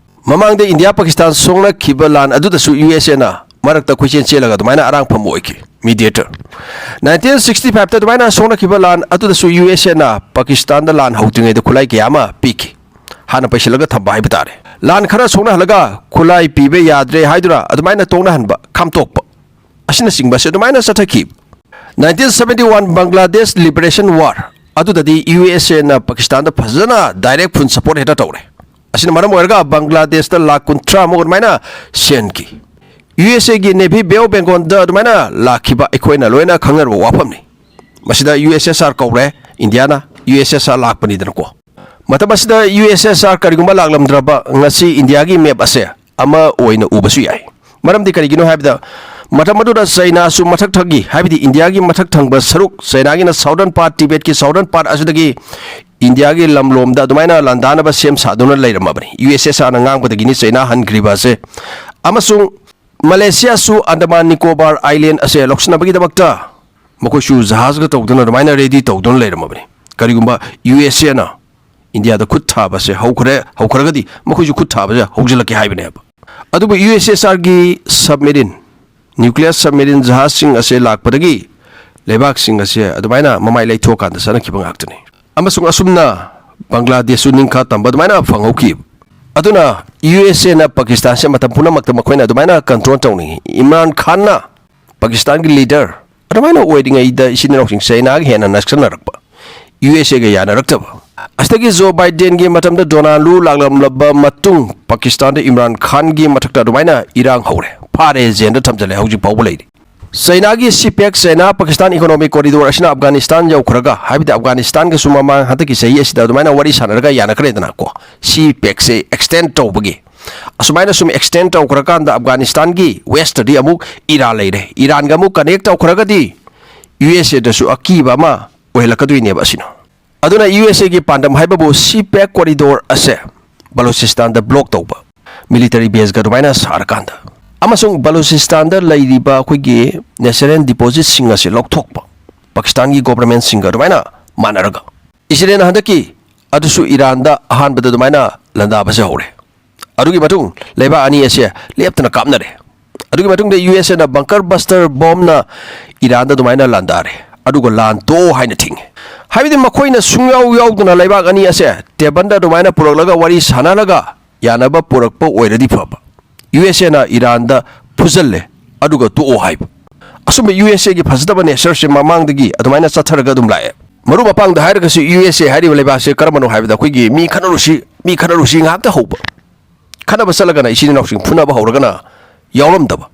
ꯃꯃꯥꯡꯗ ꯏꯟꯗꯤꯌꯥ ꯄꯥꯀꯤꯁꯇꯥꯟ ꯁꯣꯛꯅꯈꯤꯕ ꯂꯥꯟ ꯑꯗꯨꯗꯁꯨ ꯌꯨ ꯑꯦꯁ ꯑꯦꯅ ꯃꯔꯛꯇ ꯀꯣꯏꯆꯦꯟ ꯆꯦꯜꯂꯒ ꯑꯗꯨꯃꯥꯏꯅ ꯑꯔꯥꯡꯐꯝ ꯑꯣꯏꯈꯤ, ꯃꯤꯗꯤꯌꯦꯇꯔ꯫ ꯅꯥꯏꯟꯇꯤꯟ ꯁꯤꯛꯁꯇꯤ ꯐꯥꯏꯚꯇ ꯑꯗꯨꯃꯥꯏꯅ ꯁꯣꯛꯅꯈꯤꯕ ꯂꯥꯟ ꯑꯗꯨꯗꯁꯨ ꯌꯨ ꯑꯦꯁ ꯑꯦꯅ ꯄꯥꯀꯤꯁꯇꯥꯟꯗ ꯂꯥꯟ ꯍꯧꯗ꯭ꯔꯤꯉꯩꯗ ꯈꯨꯠꯂꯥꯏ ꯀꯌꯥ ꯑꯃ ꯄꯤꯈꯤ꯫ ꯍꯥꯟꯅ ꯄꯩꯁꯤꯜꯂꯒ ꯊꯝꯕ ꯍꯥꯏꯕ ꯇꯥꯔꯦ꯫ ꯂꯥꯟ ꯈꯔ ꯁꯣꯛꯅꯍꯜꯂꯒ ꯈꯨꯠꯂꯥꯏ ꯄꯤꯕ ꯌꯥꯗ꯭ꯔꯦ ꯍꯥꯏꯗꯨꯅ ꯑꯗꯨꯃꯥꯏꯅ ꯇꯣꯛꯅꯍꯟꯕ, ꯈꯥꯝꯇꯣꯛꯄ ꯑꯁꯤꯅꯆꯤꯡꯕꯁꯦ ꯑꯗꯨꯃꯥꯏꯅ ꯆꯠꯊꯈꯤ꯫ Nineteen seventy one Bangladesh liberation war ꯑꯗꯨꯗꯗꯤ ꯌꯨ ꯑꯦꯁ ꯑꯦꯅ ꯄꯥꯀꯤꯁꯇꯥꯟꯗ ꯐꯖꯅ ꯗꯥꯏꯔꯦꯛ ꯐꯨꯜ ꯁꯄꯣꯔꯠ ꯍꯦꯛꯇ ꯇꯧꯔꯦ꯫ ꯑꯁꯤꯅ ꯃꯔꯝ ꯑꯣꯏꯔꯒ ꯕꯪꯒ꯭ꯂꯥꯗꯦꯁꯇ ꯂꯥꯈ ꯀꯨꯟꯊ꯭ꯔꯥ ꯃꯨꯛ ꯑꯗꯨꯃꯥꯏꯅ ꯁꯦꯟꯈꯤ꯫ ꯌꯨ ꯑꯦꯁ ꯑꯦꯒꯤ ꯅꯦꯚꯤ ꯕꯦ ꯑꯣꯐ ꯕꯦꯡꯒꯣꯜꯗ ꯑꯗꯨꯃꯥꯏꯅ ꯂꯥꯛꯈꯤꯕ ꯑꯩꯈꯣꯏꯅ ꯂꯣꯏꯅ ꯈꯪꯅꯔꯕ ꯋꯥꯐꯝꯅꯤ꯫ ꯃꯁꯤꯗ ꯌꯨ ꯑꯦꯁ ꯑꯦꯁ ꯑꯥꯔ ꯀꯧꯔꯦ, ꯏꯟꯗꯤꯌꯥꯅ ꯌꯨ ꯑꯦꯁ ꯑꯦꯁ ꯑꯥꯔ ꯂꯥꯛꯄꯅꯤꯗꯅꯀꯣ꯫ ꯃꯇꯝ ꯑꯁꯤꯗ ꯌꯨ ꯑꯦꯁ ꯑꯦꯁ ꯑꯥꯔ ꯀꯔꯤꯒꯨꯝꯕ ꯂꯥꯛꯂꯝꯗ꯭ꯔꯕ, ꯉꯁꯤ ꯏꯟꯗꯤꯌꯥꯒꯤ ꯃꯦꯞ ꯑꯁꯦ ꯑꯃ ꯑꯣꯏꯅ ꯎꯕꯁꯨ ꯌꯥꯏ꯫ ꯃꯔꯝꯗꯤ ꯀꯔꯤꯒꯤꯅꯣ ꯍꯥꯏꯕꯗ, ꯃꯇꯝ ꯑꯗꯨꯗ ꯆꯩꯅꯥꯁꯨ ꯃꯊꯛ ꯊꯪꯒꯤ, ꯍꯥꯏꯕꯗꯤ ꯏꯟꯗꯤꯌꯥꯒꯤ ꯃꯊꯛ ꯊꯪꯕ ꯁꯔꯨꯛ, ꯆꯩꯅꯥꯒꯤꯅ ꯁꯥꯎꯗꯔꯟ ꯄꯥꯔꯠ, ꯇꯤꯕꯦꯠꯀꯤ ꯁꯥꯎꯗꯔꯟ ꯄꯥꯔꯠ ꯑꯁꯤꯗꯒꯤ ꯏꯟꯗꯤꯌꯥꯒꯤ ꯂꯝꯂꯣꯝꯗ ꯑꯗꯨꯃꯥꯏꯅ ꯂꯥꯟꯗꯥꯅꯕ ꯁꯦꯝ ꯁꯥꯗꯨꯅ ꯂꯩꯔꯝꯃꯕꯅꯤ꯫ ꯌꯨ ꯑꯦꯁ ꯑꯦꯁ ꯑꯥꯔꯅ ꯉꯥꯡꯕꯗꯒꯤꯅꯤ ꯆꯩꯅꯥ ꯍꯟꯈ꯭ꯔꯤꯕ ꯑꯁꯦ꯫ ꯑꯃꯁꯨꯡ ꯃꯂꯦꯁꯤꯌꯥꯁꯨ ꯑꯟꯗꯃꯥꯟ ꯅꯤꯀꯣꯕꯥꯔ ꯑꯥꯏꯂꯦꯟ ꯑꯁꯦ ꯂꯧꯁꯤꯟꯅꯕꯒꯤꯗꯃꯛꯇ ꯃꯈꯣꯏꯁꯨ ꯖꯍꯥꯖꯒ ꯇꯧꯗꯨꯅ ꯑꯗꯨꯃꯥꯏꯅ ꯔꯦꯗꯤ ꯇꯧꯗꯨꯅ ꯂꯩꯔꯝꯃꯕꯅꯤ꯫ ꯀꯔꯤꯒꯨꯝꯕ ꯌꯨ ꯑꯦꯁ ꯑꯦꯅ ꯏꯟꯗꯤꯌꯥꯗ ꯈꯨꯠ ꯊꯥꯕꯁꯦ ꯍꯧꯈ꯭ꯔꯦ, ꯍꯧꯈ꯭ꯔꯒꯗꯤ ꯃꯈꯣꯏꯁꯨ ꯈꯨꯠ ꯊꯥꯕꯁꯦ ꯍꯧꯖꯤꯜꯂꯛꯀꯦ ꯍꯥꯏꯕꯅꯦꯕ꯫ ꯑꯗꯨꯕꯨ ꯌꯨ ꯑꯦꯁ ꯑꯦꯁ ꯑꯥꯔꯒꯤ ꯁꯕꯃꯦꯔꯤꯟ, ꯅ꯭ꯌꯨꯀ꯭ꯂꯤꯌꯔ ꯁꯕꯃꯦꯔꯤꯟ ꯖꯍꯥꯖꯁꯤꯡ ꯑꯁꯦ ꯂꯥꯛꯄꯗꯒꯤ ꯂꯩꯕꯥꯛꯁꯤꯡ ꯑꯁꯦ ꯑꯗꯨꯃꯥꯏꯅ ꯃꯃꯥꯏ ꯂꯩꯊꯣꯛꯑꯀꯥꯟꯗ ꯆꯠꯅꯈꯤꯕ ꯉꯥꯛꯇꯅꯤ꯫ ꯑꯃꯁꯨꯡ ꯑꯁꯨꯝꯅ ꯕꯪꯒ꯭ꯂꯥꯗꯦꯁꯁꯨ ꯅꯤꯡꯈꯥ ꯇꯝꯕ ꯑꯗꯨꯃꯥꯏꯅ ꯐꯪꯍꯧꯈꯤ꯫ ꯑꯗꯨꯅ ꯌꯨ ꯑꯦꯁ ꯑꯦꯅ ꯄꯥꯀꯤꯁꯇꯥꯟꯁꯦ ꯃꯇꯝ ꯄꯨꯝꯅꯃꯛꯇ ꯃꯈꯣꯏꯅ ꯑꯗꯨꯃꯥꯏꯅ ꯀꯟꯇ꯭ꯔꯣꯜ ꯇꯧꯅꯤꯡꯉꯤ꯫ ꯏꯝꯔꯥꯟ ꯈꯥꯟꯅ ꯄꯥꯀꯤꯁꯇꯥꯟꯒꯤ ꯂꯤꯗꯔ ꯑꯗꯨꯃꯥꯏꯅ ꯑꯣꯏꯔꯤꯉꯩꯗ ꯏꯆꯤꯟ ꯏꯅꯥꯎꯁꯤꯡ ꯆꯩꯅꯥꯒ ꯍꯦꯟꯅ ꯅꯛꯁꯟꯅꯔꯛꯄ, ꯌꯨ ꯑꯦꯁ ꯑꯦꯒ ꯌꯥꯅꯔꯛꯇꯕ꯫ ꯑꯁꯤꯗꯒꯤ ꯖꯣ ꯕꯥꯏꯗꯦꯟꯒꯤ ꯃꯇꯝꯗ ꯗꯣꯅꯥꯜꯗ ꯂꯨ ꯂꯥꯛꯂꯝꯂꯕ ꯃꯇꯨꯡ ꯄꯥꯀꯤꯁꯇꯥꯟꯗ ꯏꯝꯔꯥꯟ ꯈꯥꯟꯒꯤ ꯃꯊꯛꯇ ꯑꯗꯨꯃꯥꯏꯅ ꯏꯔꯥꯡ ꯍꯧꯔꯦ꯫ ꯐꯥꯔꯦ, ꯖꯦꯟꯗ ꯊꯝꯖꯤꯜꯂꯦ, ꯍꯧꯖꯤꯛ ꯐꯥꯎꯕ ꯂꯩꯔꯤ꯫ ꯆꯩꯅꯥꯒꯤ ꯁꯤ ꯄꯦꯛ, ꯆꯩꯅꯥ ꯄꯥꯀꯤꯁꯇꯥꯟ ꯏꯀꯣꯅꯣꯃꯤꯛ ꯀꯣꯔꯤꯗꯣꯔ ꯑꯁꯤꯅ ꯑꯐꯒꯥꯅꯤꯁꯇꯥꯟ ꯌꯧꯈ꯭ꯔꯒ, ꯍꯥꯏꯕꯗꯤ ꯑꯐꯒꯥꯅꯤꯁꯇꯥꯟꯒꯁꯨ ꯃꯃꯥꯡ ꯍꯟꯗꯛꯀꯤ ꯆꯍꯤ ꯑꯁꯤꯗ ꯑꯗꯨꯃꯥꯏꯅ ꯋꯥꯔꯤ ꯁꯥꯟꯅꯔꯒ ꯌꯥꯅꯈ꯭ꯔꯦꯗꯅꯀꯣ, ꯁꯤ ꯄꯦꯛꯁꯦ ꯑꯦꯛꯁꯇꯦꯟ ꯇꯧꯕꯒꯤ꯫ ꯑꯁꯨꯃꯥꯏꯅ ꯁꯨꯝ ꯑꯦꯛꯁꯇꯦꯟ ꯇꯧꯈ꯭ꯔꯀꯥꯟꯗ ꯑꯐꯒꯥꯅꯤꯁꯇꯥꯟꯒꯤ ꯋꯦꯁꯇꯗꯤ ꯑꯃꯨꯛ ꯏꯔꯥꯟ ꯂꯩꯔꯦ, ꯏꯔꯥꯟꯒ ꯑꯃꯨꯛ ꯀꯅꯦꯛ ꯇꯧꯈ꯭ꯔꯒꯗꯤ ꯌꯨ ꯑꯦꯁ ꯑꯦꯗꯁꯨ ꯑꯀꯤꯕ ꯑꯃ ꯑꯣꯏꯍꯜꯂꯛꯀꯗꯣꯏꯅꯦꯕ ꯑꯁꯤꯅ꯫ ꯑꯗꯨꯅ ꯌꯨ ꯑꯦꯁ ꯑꯦꯒꯤ ꯄꯥꯟꯗꯝ ꯍꯥꯏꯕꯕꯨ ꯁꯤ ꯄꯦꯛ ꯀꯣꯔꯤꯗꯣꯔ ꯑꯁꯦ ꯕꯂꯨꯆꯤꯁꯇꯥꯟꯗ ꯕ꯭ꯂꯣꯛ ꯇꯧꯕ, ꯃꯤꯂꯤꯇꯔꯤ ꯕꯦꯁꯀ ꯑꯗꯨꯃꯥꯏꯅ ꯁꯥꯔꯀꯥꯟꯗ, ꯑꯃꯁꯨꯡ ꯕꯂꯨꯆꯤꯁꯇꯥꯟꯗ ꯂꯩꯔꯤꯕ ꯑꯩꯈꯣꯏꯒꯤ ꯅꯦꯆꯔꯦꯜ ꯗꯤꯄꯣꯖꯤꯠꯁꯤꯡ ꯑꯁꯦ ꯂꯧꯊꯣꯛꯄ, ꯄꯥꯀꯤꯁꯇꯥꯟꯒꯤ ꯒꯣꯕꯔꯃꯦꯟꯁꯤꯡꯒ ꯑꯗꯨꯃꯥꯏꯅ ꯃꯥꯟꯅꯔꯒ꯫ ꯏꯁꯔꯦꯜꯅ ꯍꯟꯗꯛꯀꯤ ꯑꯗꯨꯁꯨ ꯏꯔꯥꯟꯗ ꯑꯍꯥꯟꯕꯗ ꯑꯗꯨꯃꯥꯏꯅ ꯂꯥꯟꯗꯥꯕꯁꯦ ꯍꯧꯔꯦ꯫ ꯑꯗꯨꯒꯤ ꯃꯇꯨꯡ ꯂꯩꯕꯥꯛ ꯑꯅꯤ ꯑꯁꯦ ꯂꯦꯞꯇꯅ ꯀꯥꯞꯅꯔꯦ꯫ ꯑꯗꯨꯒꯤ ꯃꯇꯨꯡꯗ ꯌꯨ ꯑꯦꯁ ꯑꯦꯅ ꯕꯪꯀꯔ ꯕꯁꯇꯔ ꯕꯣꯝꯅ ꯏꯔꯥꯟꯗ ꯑꯗꯨꯃꯥꯏꯅ ꯂꯥꯟꯗꯥꯔꯦ, ꯑꯗꯨꯒ ꯂꯥꯟ ꯇꯣꯛꯑꯣ ꯍꯥꯏꯅ ꯊꯤꯡꯉꯦ꯫ ꯍꯥꯏꯕꯗꯤ ꯃꯈꯣꯏꯅ ꯁꯨꯡꯌꯥꯎ ꯌꯥꯎꯗꯅ ꯂꯩꯕꯥꯛ ꯑꯅꯤ ꯑꯁꯦ ꯇꯦꯕꯜꯗ ꯑꯗꯨꯃꯥꯏꯅ ꯄꯨꯔꯛꯂꯒ ꯋꯥꯔꯤ ꯁꯥꯟꯅꯔꯒ ꯌꯥꯅꯕ ꯄꯨꯔꯛꯄ ꯑꯣꯏꯔꯗꯤ ꯐꯕ꯫ ꯌꯨ ꯑꯦꯁ ꯑꯦꯅ ꯏꯔꯥꯟꯗ ꯐꯨꯖꯜꯂꯦ, ꯑꯗꯨꯒ ꯇꯣꯛꯑꯣ ꯍꯥꯏꯕ꯫ ꯑꯁꯨꯝꯕ ꯌꯨ ꯑꯦꯁ ꯑꯦꯒꯤ ꯐꯖꯗꯕ ꯅꯦꯆꯔꯁꯦ ꯃꯃꯥꯡꯗꯒꯤ ꯑꯗꯨꯃꯥꯏꯅ ꯆꯠꯊꯔꯒ ꯑꯗꯨꯝ ꯂꯥꯛꯑꯦ꯫ ꯃꯔꯨꯞ ꯃꯄꯥꯡꯗ ꯍꯥꯏꯔꯒꯁꯨ, ꯌꯨ ꯑꯦꯁ ꯑꯦ ꯍꯥꯏꯔꯤꯕ ꯂꯩꯕꯥꯛꯁꯦ ꯀꯔꯝꯕꯅꯣ ꯍꯥꯏꯕꯗ, ꯑꯩꯈꯣꯏꯒꯤ ꯃꯤ ꯈꯠꯅꯔꯨꯁꯤ, ꯃꯤ ꯈꯠꯅꯔꯨꯁꯤ ꯉꯥꯏꯍꯥꯛꯇ ꯍꯧꯕ, ꯈꯠꯅꯕ ꯆꯠꯂꯒꯅ ꯏꯆꯤꯟ ꯏꯅꯥꯎꯁꯤꯡ ꯐꯨꯅꯕ ꯍꯧꯔꯒꯅ ꯌꯥꯎꯔꯝꯗꯕ,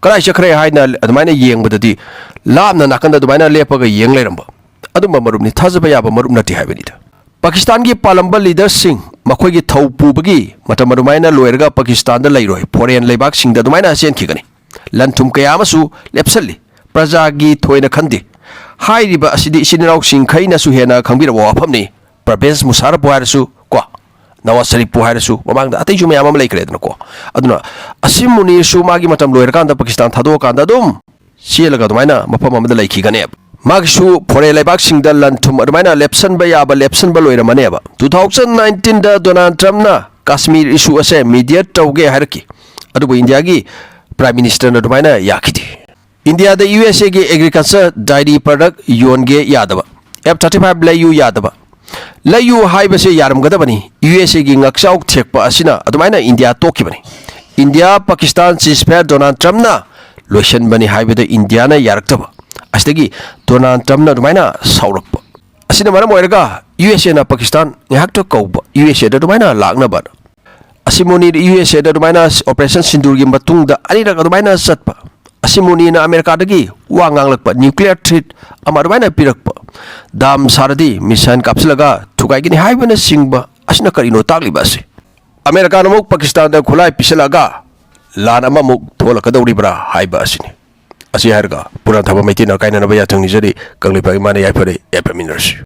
ꯀꯗꯥꯏ ꯆꯠꯈ꯭ꯔꯦ ꯍꯥꯏꯅ ꯑꯗꯨꯃꯥꯏꯅ ꯌꯦꯡꯕꯗꯗꯤ, ꯂꯥꯞꯅ ꯅꯥꯀꯟꯗ ꯑꯗꯨꯃꯥꯏꯅ ꯂꯦꯞꯄꯒ ꯌꯦꯡ ꯂꯩꯔꯝꯕ, ꯑꯗꯨꯝꯕ ꯃꯔꯨꯞꯅꯤ, ꯊꯥꯖꯕ ꯌꯥꯕ ꯃꯔꯨꯞ ꯅꯠꯇꯦ ꯍꯥꯏꯕꯅꯤꯗ꯫ ꯄꯥꯀꯤꯁꯇꯥꯟꯒꯤ ꯄꯥꯜꯂꯝꯕ ꯂꯤꯗꯔꯁꯤꯡ, ꯃꯈꯣꯏꯒꯤ ꯊꯧ ꯄꯨꯕꯒꯤ ꯃꯇꯝ ꯑꯗꯨꯃꯥꯏꯅ ꯂꯣꯏꯔꯒ ꯄꯥꯀꯤꯁꯇꯥꯟꯗ ꯂꯩꯔꯣꯏ, ꯐꯣꯔꯦꯟ ꯂꯩꯕꯥꯛꯁꯤꯡꯗ ꯑꯗꯨꯃꯥꯏꯅ ꯆꯦꯟꯈꯤꯒꯅꯤ꯫ ꯂꯟ ꯊꯨꯝ ꯀꯌꯥ ꯑꯃꯁꯨ ꯂꯦꯞꯁꯜꯂꯤ, ꯄ꯭ꯔꯖꯥꯒꯤ ꯊꯣꯏꯅ ꯈꯟꯗꯦ꯫ ꯍꯥꯏꯔꯤꯕ ꯑꯁꯤꯗꯤ ꯏꯆꯤꯟ ꯏꯅꯥꯎꯁꯤꯡꯈꯩꯅꯁꯨ ꯍꯦꯟꯅ ꯈꯪꯕꯤꯔꯕ ꯋꯥꯐꯝꯅꯤ꯫ ꯄꯔꯚꯦꯖ ꯃꯨꯁꯥꯔꯐꯄꯨ ꯍꯥꯏꯔꯁꯨ ꯀꯣ, ꯅꯋꯥꯖ ꯁꯔꯤꯐꯄꯨ ꯍꯥꯏꯔꯁꯨ, ꯃꯃꯥꯡꯗ ꯑꯇꯩꯁꯨ ꯃꯌꯥꯝ ꯑꯃ ꯂꯩꯈ꯭ꯔꯦꯗꯅꯀꯣ꯫ ꯑꯗꯨꯅ ꯑꯁꯤꯝ ꯃꯨꯅꯤꯔꯁꯨ ꯃꯥꯒꯤ ꯃꯇꯝ ꯂꯣꯏꯔꯀꯥꯟꯗ ꯄꯥꯀꯤꯁꯇꯥꯟ ꯊꯥꯗꯣꯛꯑꯀꯥꯟꯗ ꯑꯗꯨꯝ ꯆꯦꯜꯂꯒ ꯑꯗꯨꯃꯥꯏꯅ ꯃꯐꯝ ꯑꯃꯗ ꯂꯩꯈꯤꯒꯅꯦꯕ꯫ ꯃꯥꯒꯤꯁꯨ ꯐꯣꯔꯦꯟ ꯂꯩꯕꯥꯛꯁꯤꯡꯗ ꯂꯟ ꯊꯨꯝ ꯑꯗꯨꯃꯥꯏꯅ ꯂꯦꯞꯁꯟꯕ ꯌꯥꯕ ꯂꯦꯞꯁꯟꯕ ꯂꯣꯏꯔꯝꯃꯅꯦꯕ꯫ Two thousand nineteenꯗ ꯗꯣꯅꯥꯜꯗ ꯇ꯭ꯔꯝꯞꯅ ꯀꯥꯁꯃꯤꯔ ꯏꯁꯨ ꯑꯁꯦ ꯃꯤꯗꯤꯌꯦꯠ ꯇꯧꯒꯦ ꯍꯥꯏꯔꯛꯈꯤ, ꯑꯗꯨꯕꯨ ꯏꯟꯗꯤꯌꯥꯒꯤ ꯄ꯭ꯔꯥꯏꯝ ꯃꯤꯅꯤꯁꯇꯔꯅ ꯑꯗꯨꯃꯥꯏꯅ ꯌꯥꯈꯤꯗꯦ꯫ ꯏꯟꯗꯤꯌꯥꯗ ꯌꯨ ꯑꯦꯁ ꯑꯦꯒꯤ ꯑꯦꯒ꯭ꯔꯤꯀꯜꯆꯔ ꯗꯥꯏꯔꯤ ꯄ꯭ꯔꯗꯛ ꯌꯣꯟꯒꯦ ꯌꯥꯗꯕ, ꯑꯦꯐ ꯊꯥꯔꯇꯤ ꯐꯥꯏꯚ ꯂꯩꯌꯨ ꯌꯥꯗꯕ, ꯂꯩꯌꯨ ꯍꯥꯏꯕꯁꯦ ꯌꯥꯔꯝꯒꯗꯕꯅꯤ꯫ ꯌꯨ ꯑꯦꯁ ꯑꯦꯒꯤ ꯉꯛꯆꯥꯎ ꯊꯦꯛꯄ ꯑꯁꯤꯅ ꯑꯗꯨꯃꯥꯏꯅ ꯏꯟꯗꯤꯌꯥ ꯇꯣꯛꯈꯤꯕꯅꯤ꯫ ꯏꯟꯗꯤꯌꯥ ꯄꯥꯀꯤꯁꯇꯥꯟ ceasefire ꯗꯣꯅꯥꯜꯗ ꯇ꯭ꯔꯝꯞꯅ ꯂꯣꯏꯁꯤꯟꯕꯅꯤ ꯍꯥꯏꯕꯗ ꯏꯟꯗꯤꯌꯥꯅ ꯌꯥꯔꯛꯇꯕ, ꯑꯁꯤꯗꯒꯤ ꯗꯣꯅꯥꯜꯗ ꯇ꯭ꯔꯝꯞꯅ ꯑꯗꯨꯃꯥꯏꯅ ꯁꯥꯎꯔꯛꯄ ꯑꯁꯤꯅ ꯃꯔꯝ ꯑꯣꯏꯔꯒ ꯌꯨ ꯑꯦꯁ ꯑꯦꯅ ꯄꯥꯀꯤꯁꯇꯥꯟ ꯉꯥꯏꯍꯥꯛꯇ ꯀꯧꯕ, ꯌꯨ ꯑꯦꯁ ꯑꯦꯗ ꯑꯗꯨꯃꯥꯏꯅ ꯂꯥꯛꯅꯕ꯫ ꯑꯁꯤꯃꯨꯅꯤ ꯌꯨ ꯑꯦꯁ ꯑꯦꯗ ꯑꯗꯨꯃꯥꯏꯅ ꯑꯣꯄꯔꯦꯁꯟ ꯁꯤꯟꯗꯨꯔꯒꯤ ꯃꯇꯨꯡꯗ ꯑꯅꯤꯔꯛ ꯑꯗꯨꯃꯥꯏꯅ ꯆꯠꯄ꯫ ꯑꯁꯤꯃꯨꯅꯤꯅ ꯑꯃꯦꯔꯤꯀꯥꯗꯒꯤ ꯋꯥ ꯉꯥꯡꯂꯛꯄ, ꯅ꯭ꯌꯨꯀ꯭ꯂꯤꯌꯔ ꯊ꯭ꯔꯦꯠ ꯑꯃ ꯑꯗꯨꯃꯥꯏꯅ ꯄꯤꯔꯛꯄ, ꯗꯥꯝ ꯁꯥꯔꯗꯤ ꯃꯤꯁꯥꯏꯜ ꯀꯥꯞꯁꯤꯜꯂꯒ ꯊꯨꯒꯥꯏꯒꯅꯤ ꯍꯥꯏꯕꯅꯆꯤꯡꯕ ꯑꯁꯤꯅ ꯀꯔꯤꯅꯣ ꯇꯥꯛꯂꯤꯕ ꯑꯁꯤ? ꯑꯃꯦꯔꯤꯀꯥꯅ ꯑꯃꯨꯛ ꯄꯥꯀꯤꯁꯇꯥꯟꯗ ꯈꯨꯠꯂꯥꯏ ꯄꯤꯁꯤꯜꯂꯒ ꯂꯥꯟ ꯑꯃꯃꯨꯛ ꯊꯣꯛꯂꯛꯀꯗꯧꯔꯤꯕ꯭ꯔꯥ ꯍꯥꯏꯕ ꯑꯁꯤꯅꯤ꯫ ꯑꯁꯤ ꯍꯥꯏꯔꯒ ꯄꯨꯔꯥꯟ ꯊꯕ ꯃꯩꯇꯩꯅ ꯀꯥꯏꯅꯅꯕ ꯌꯥꯊꯪ ꯅꯤꯖꯔꯤ꯫ ꯀꯪꯂꯩꯄꯥꯛ ꯏꯃꯥꯅ ꯌꯥꯏꯐꯔꯦ, ꯌꯥꯏꯐꯃꯤꯟꯅꯔꯁꯤ꯫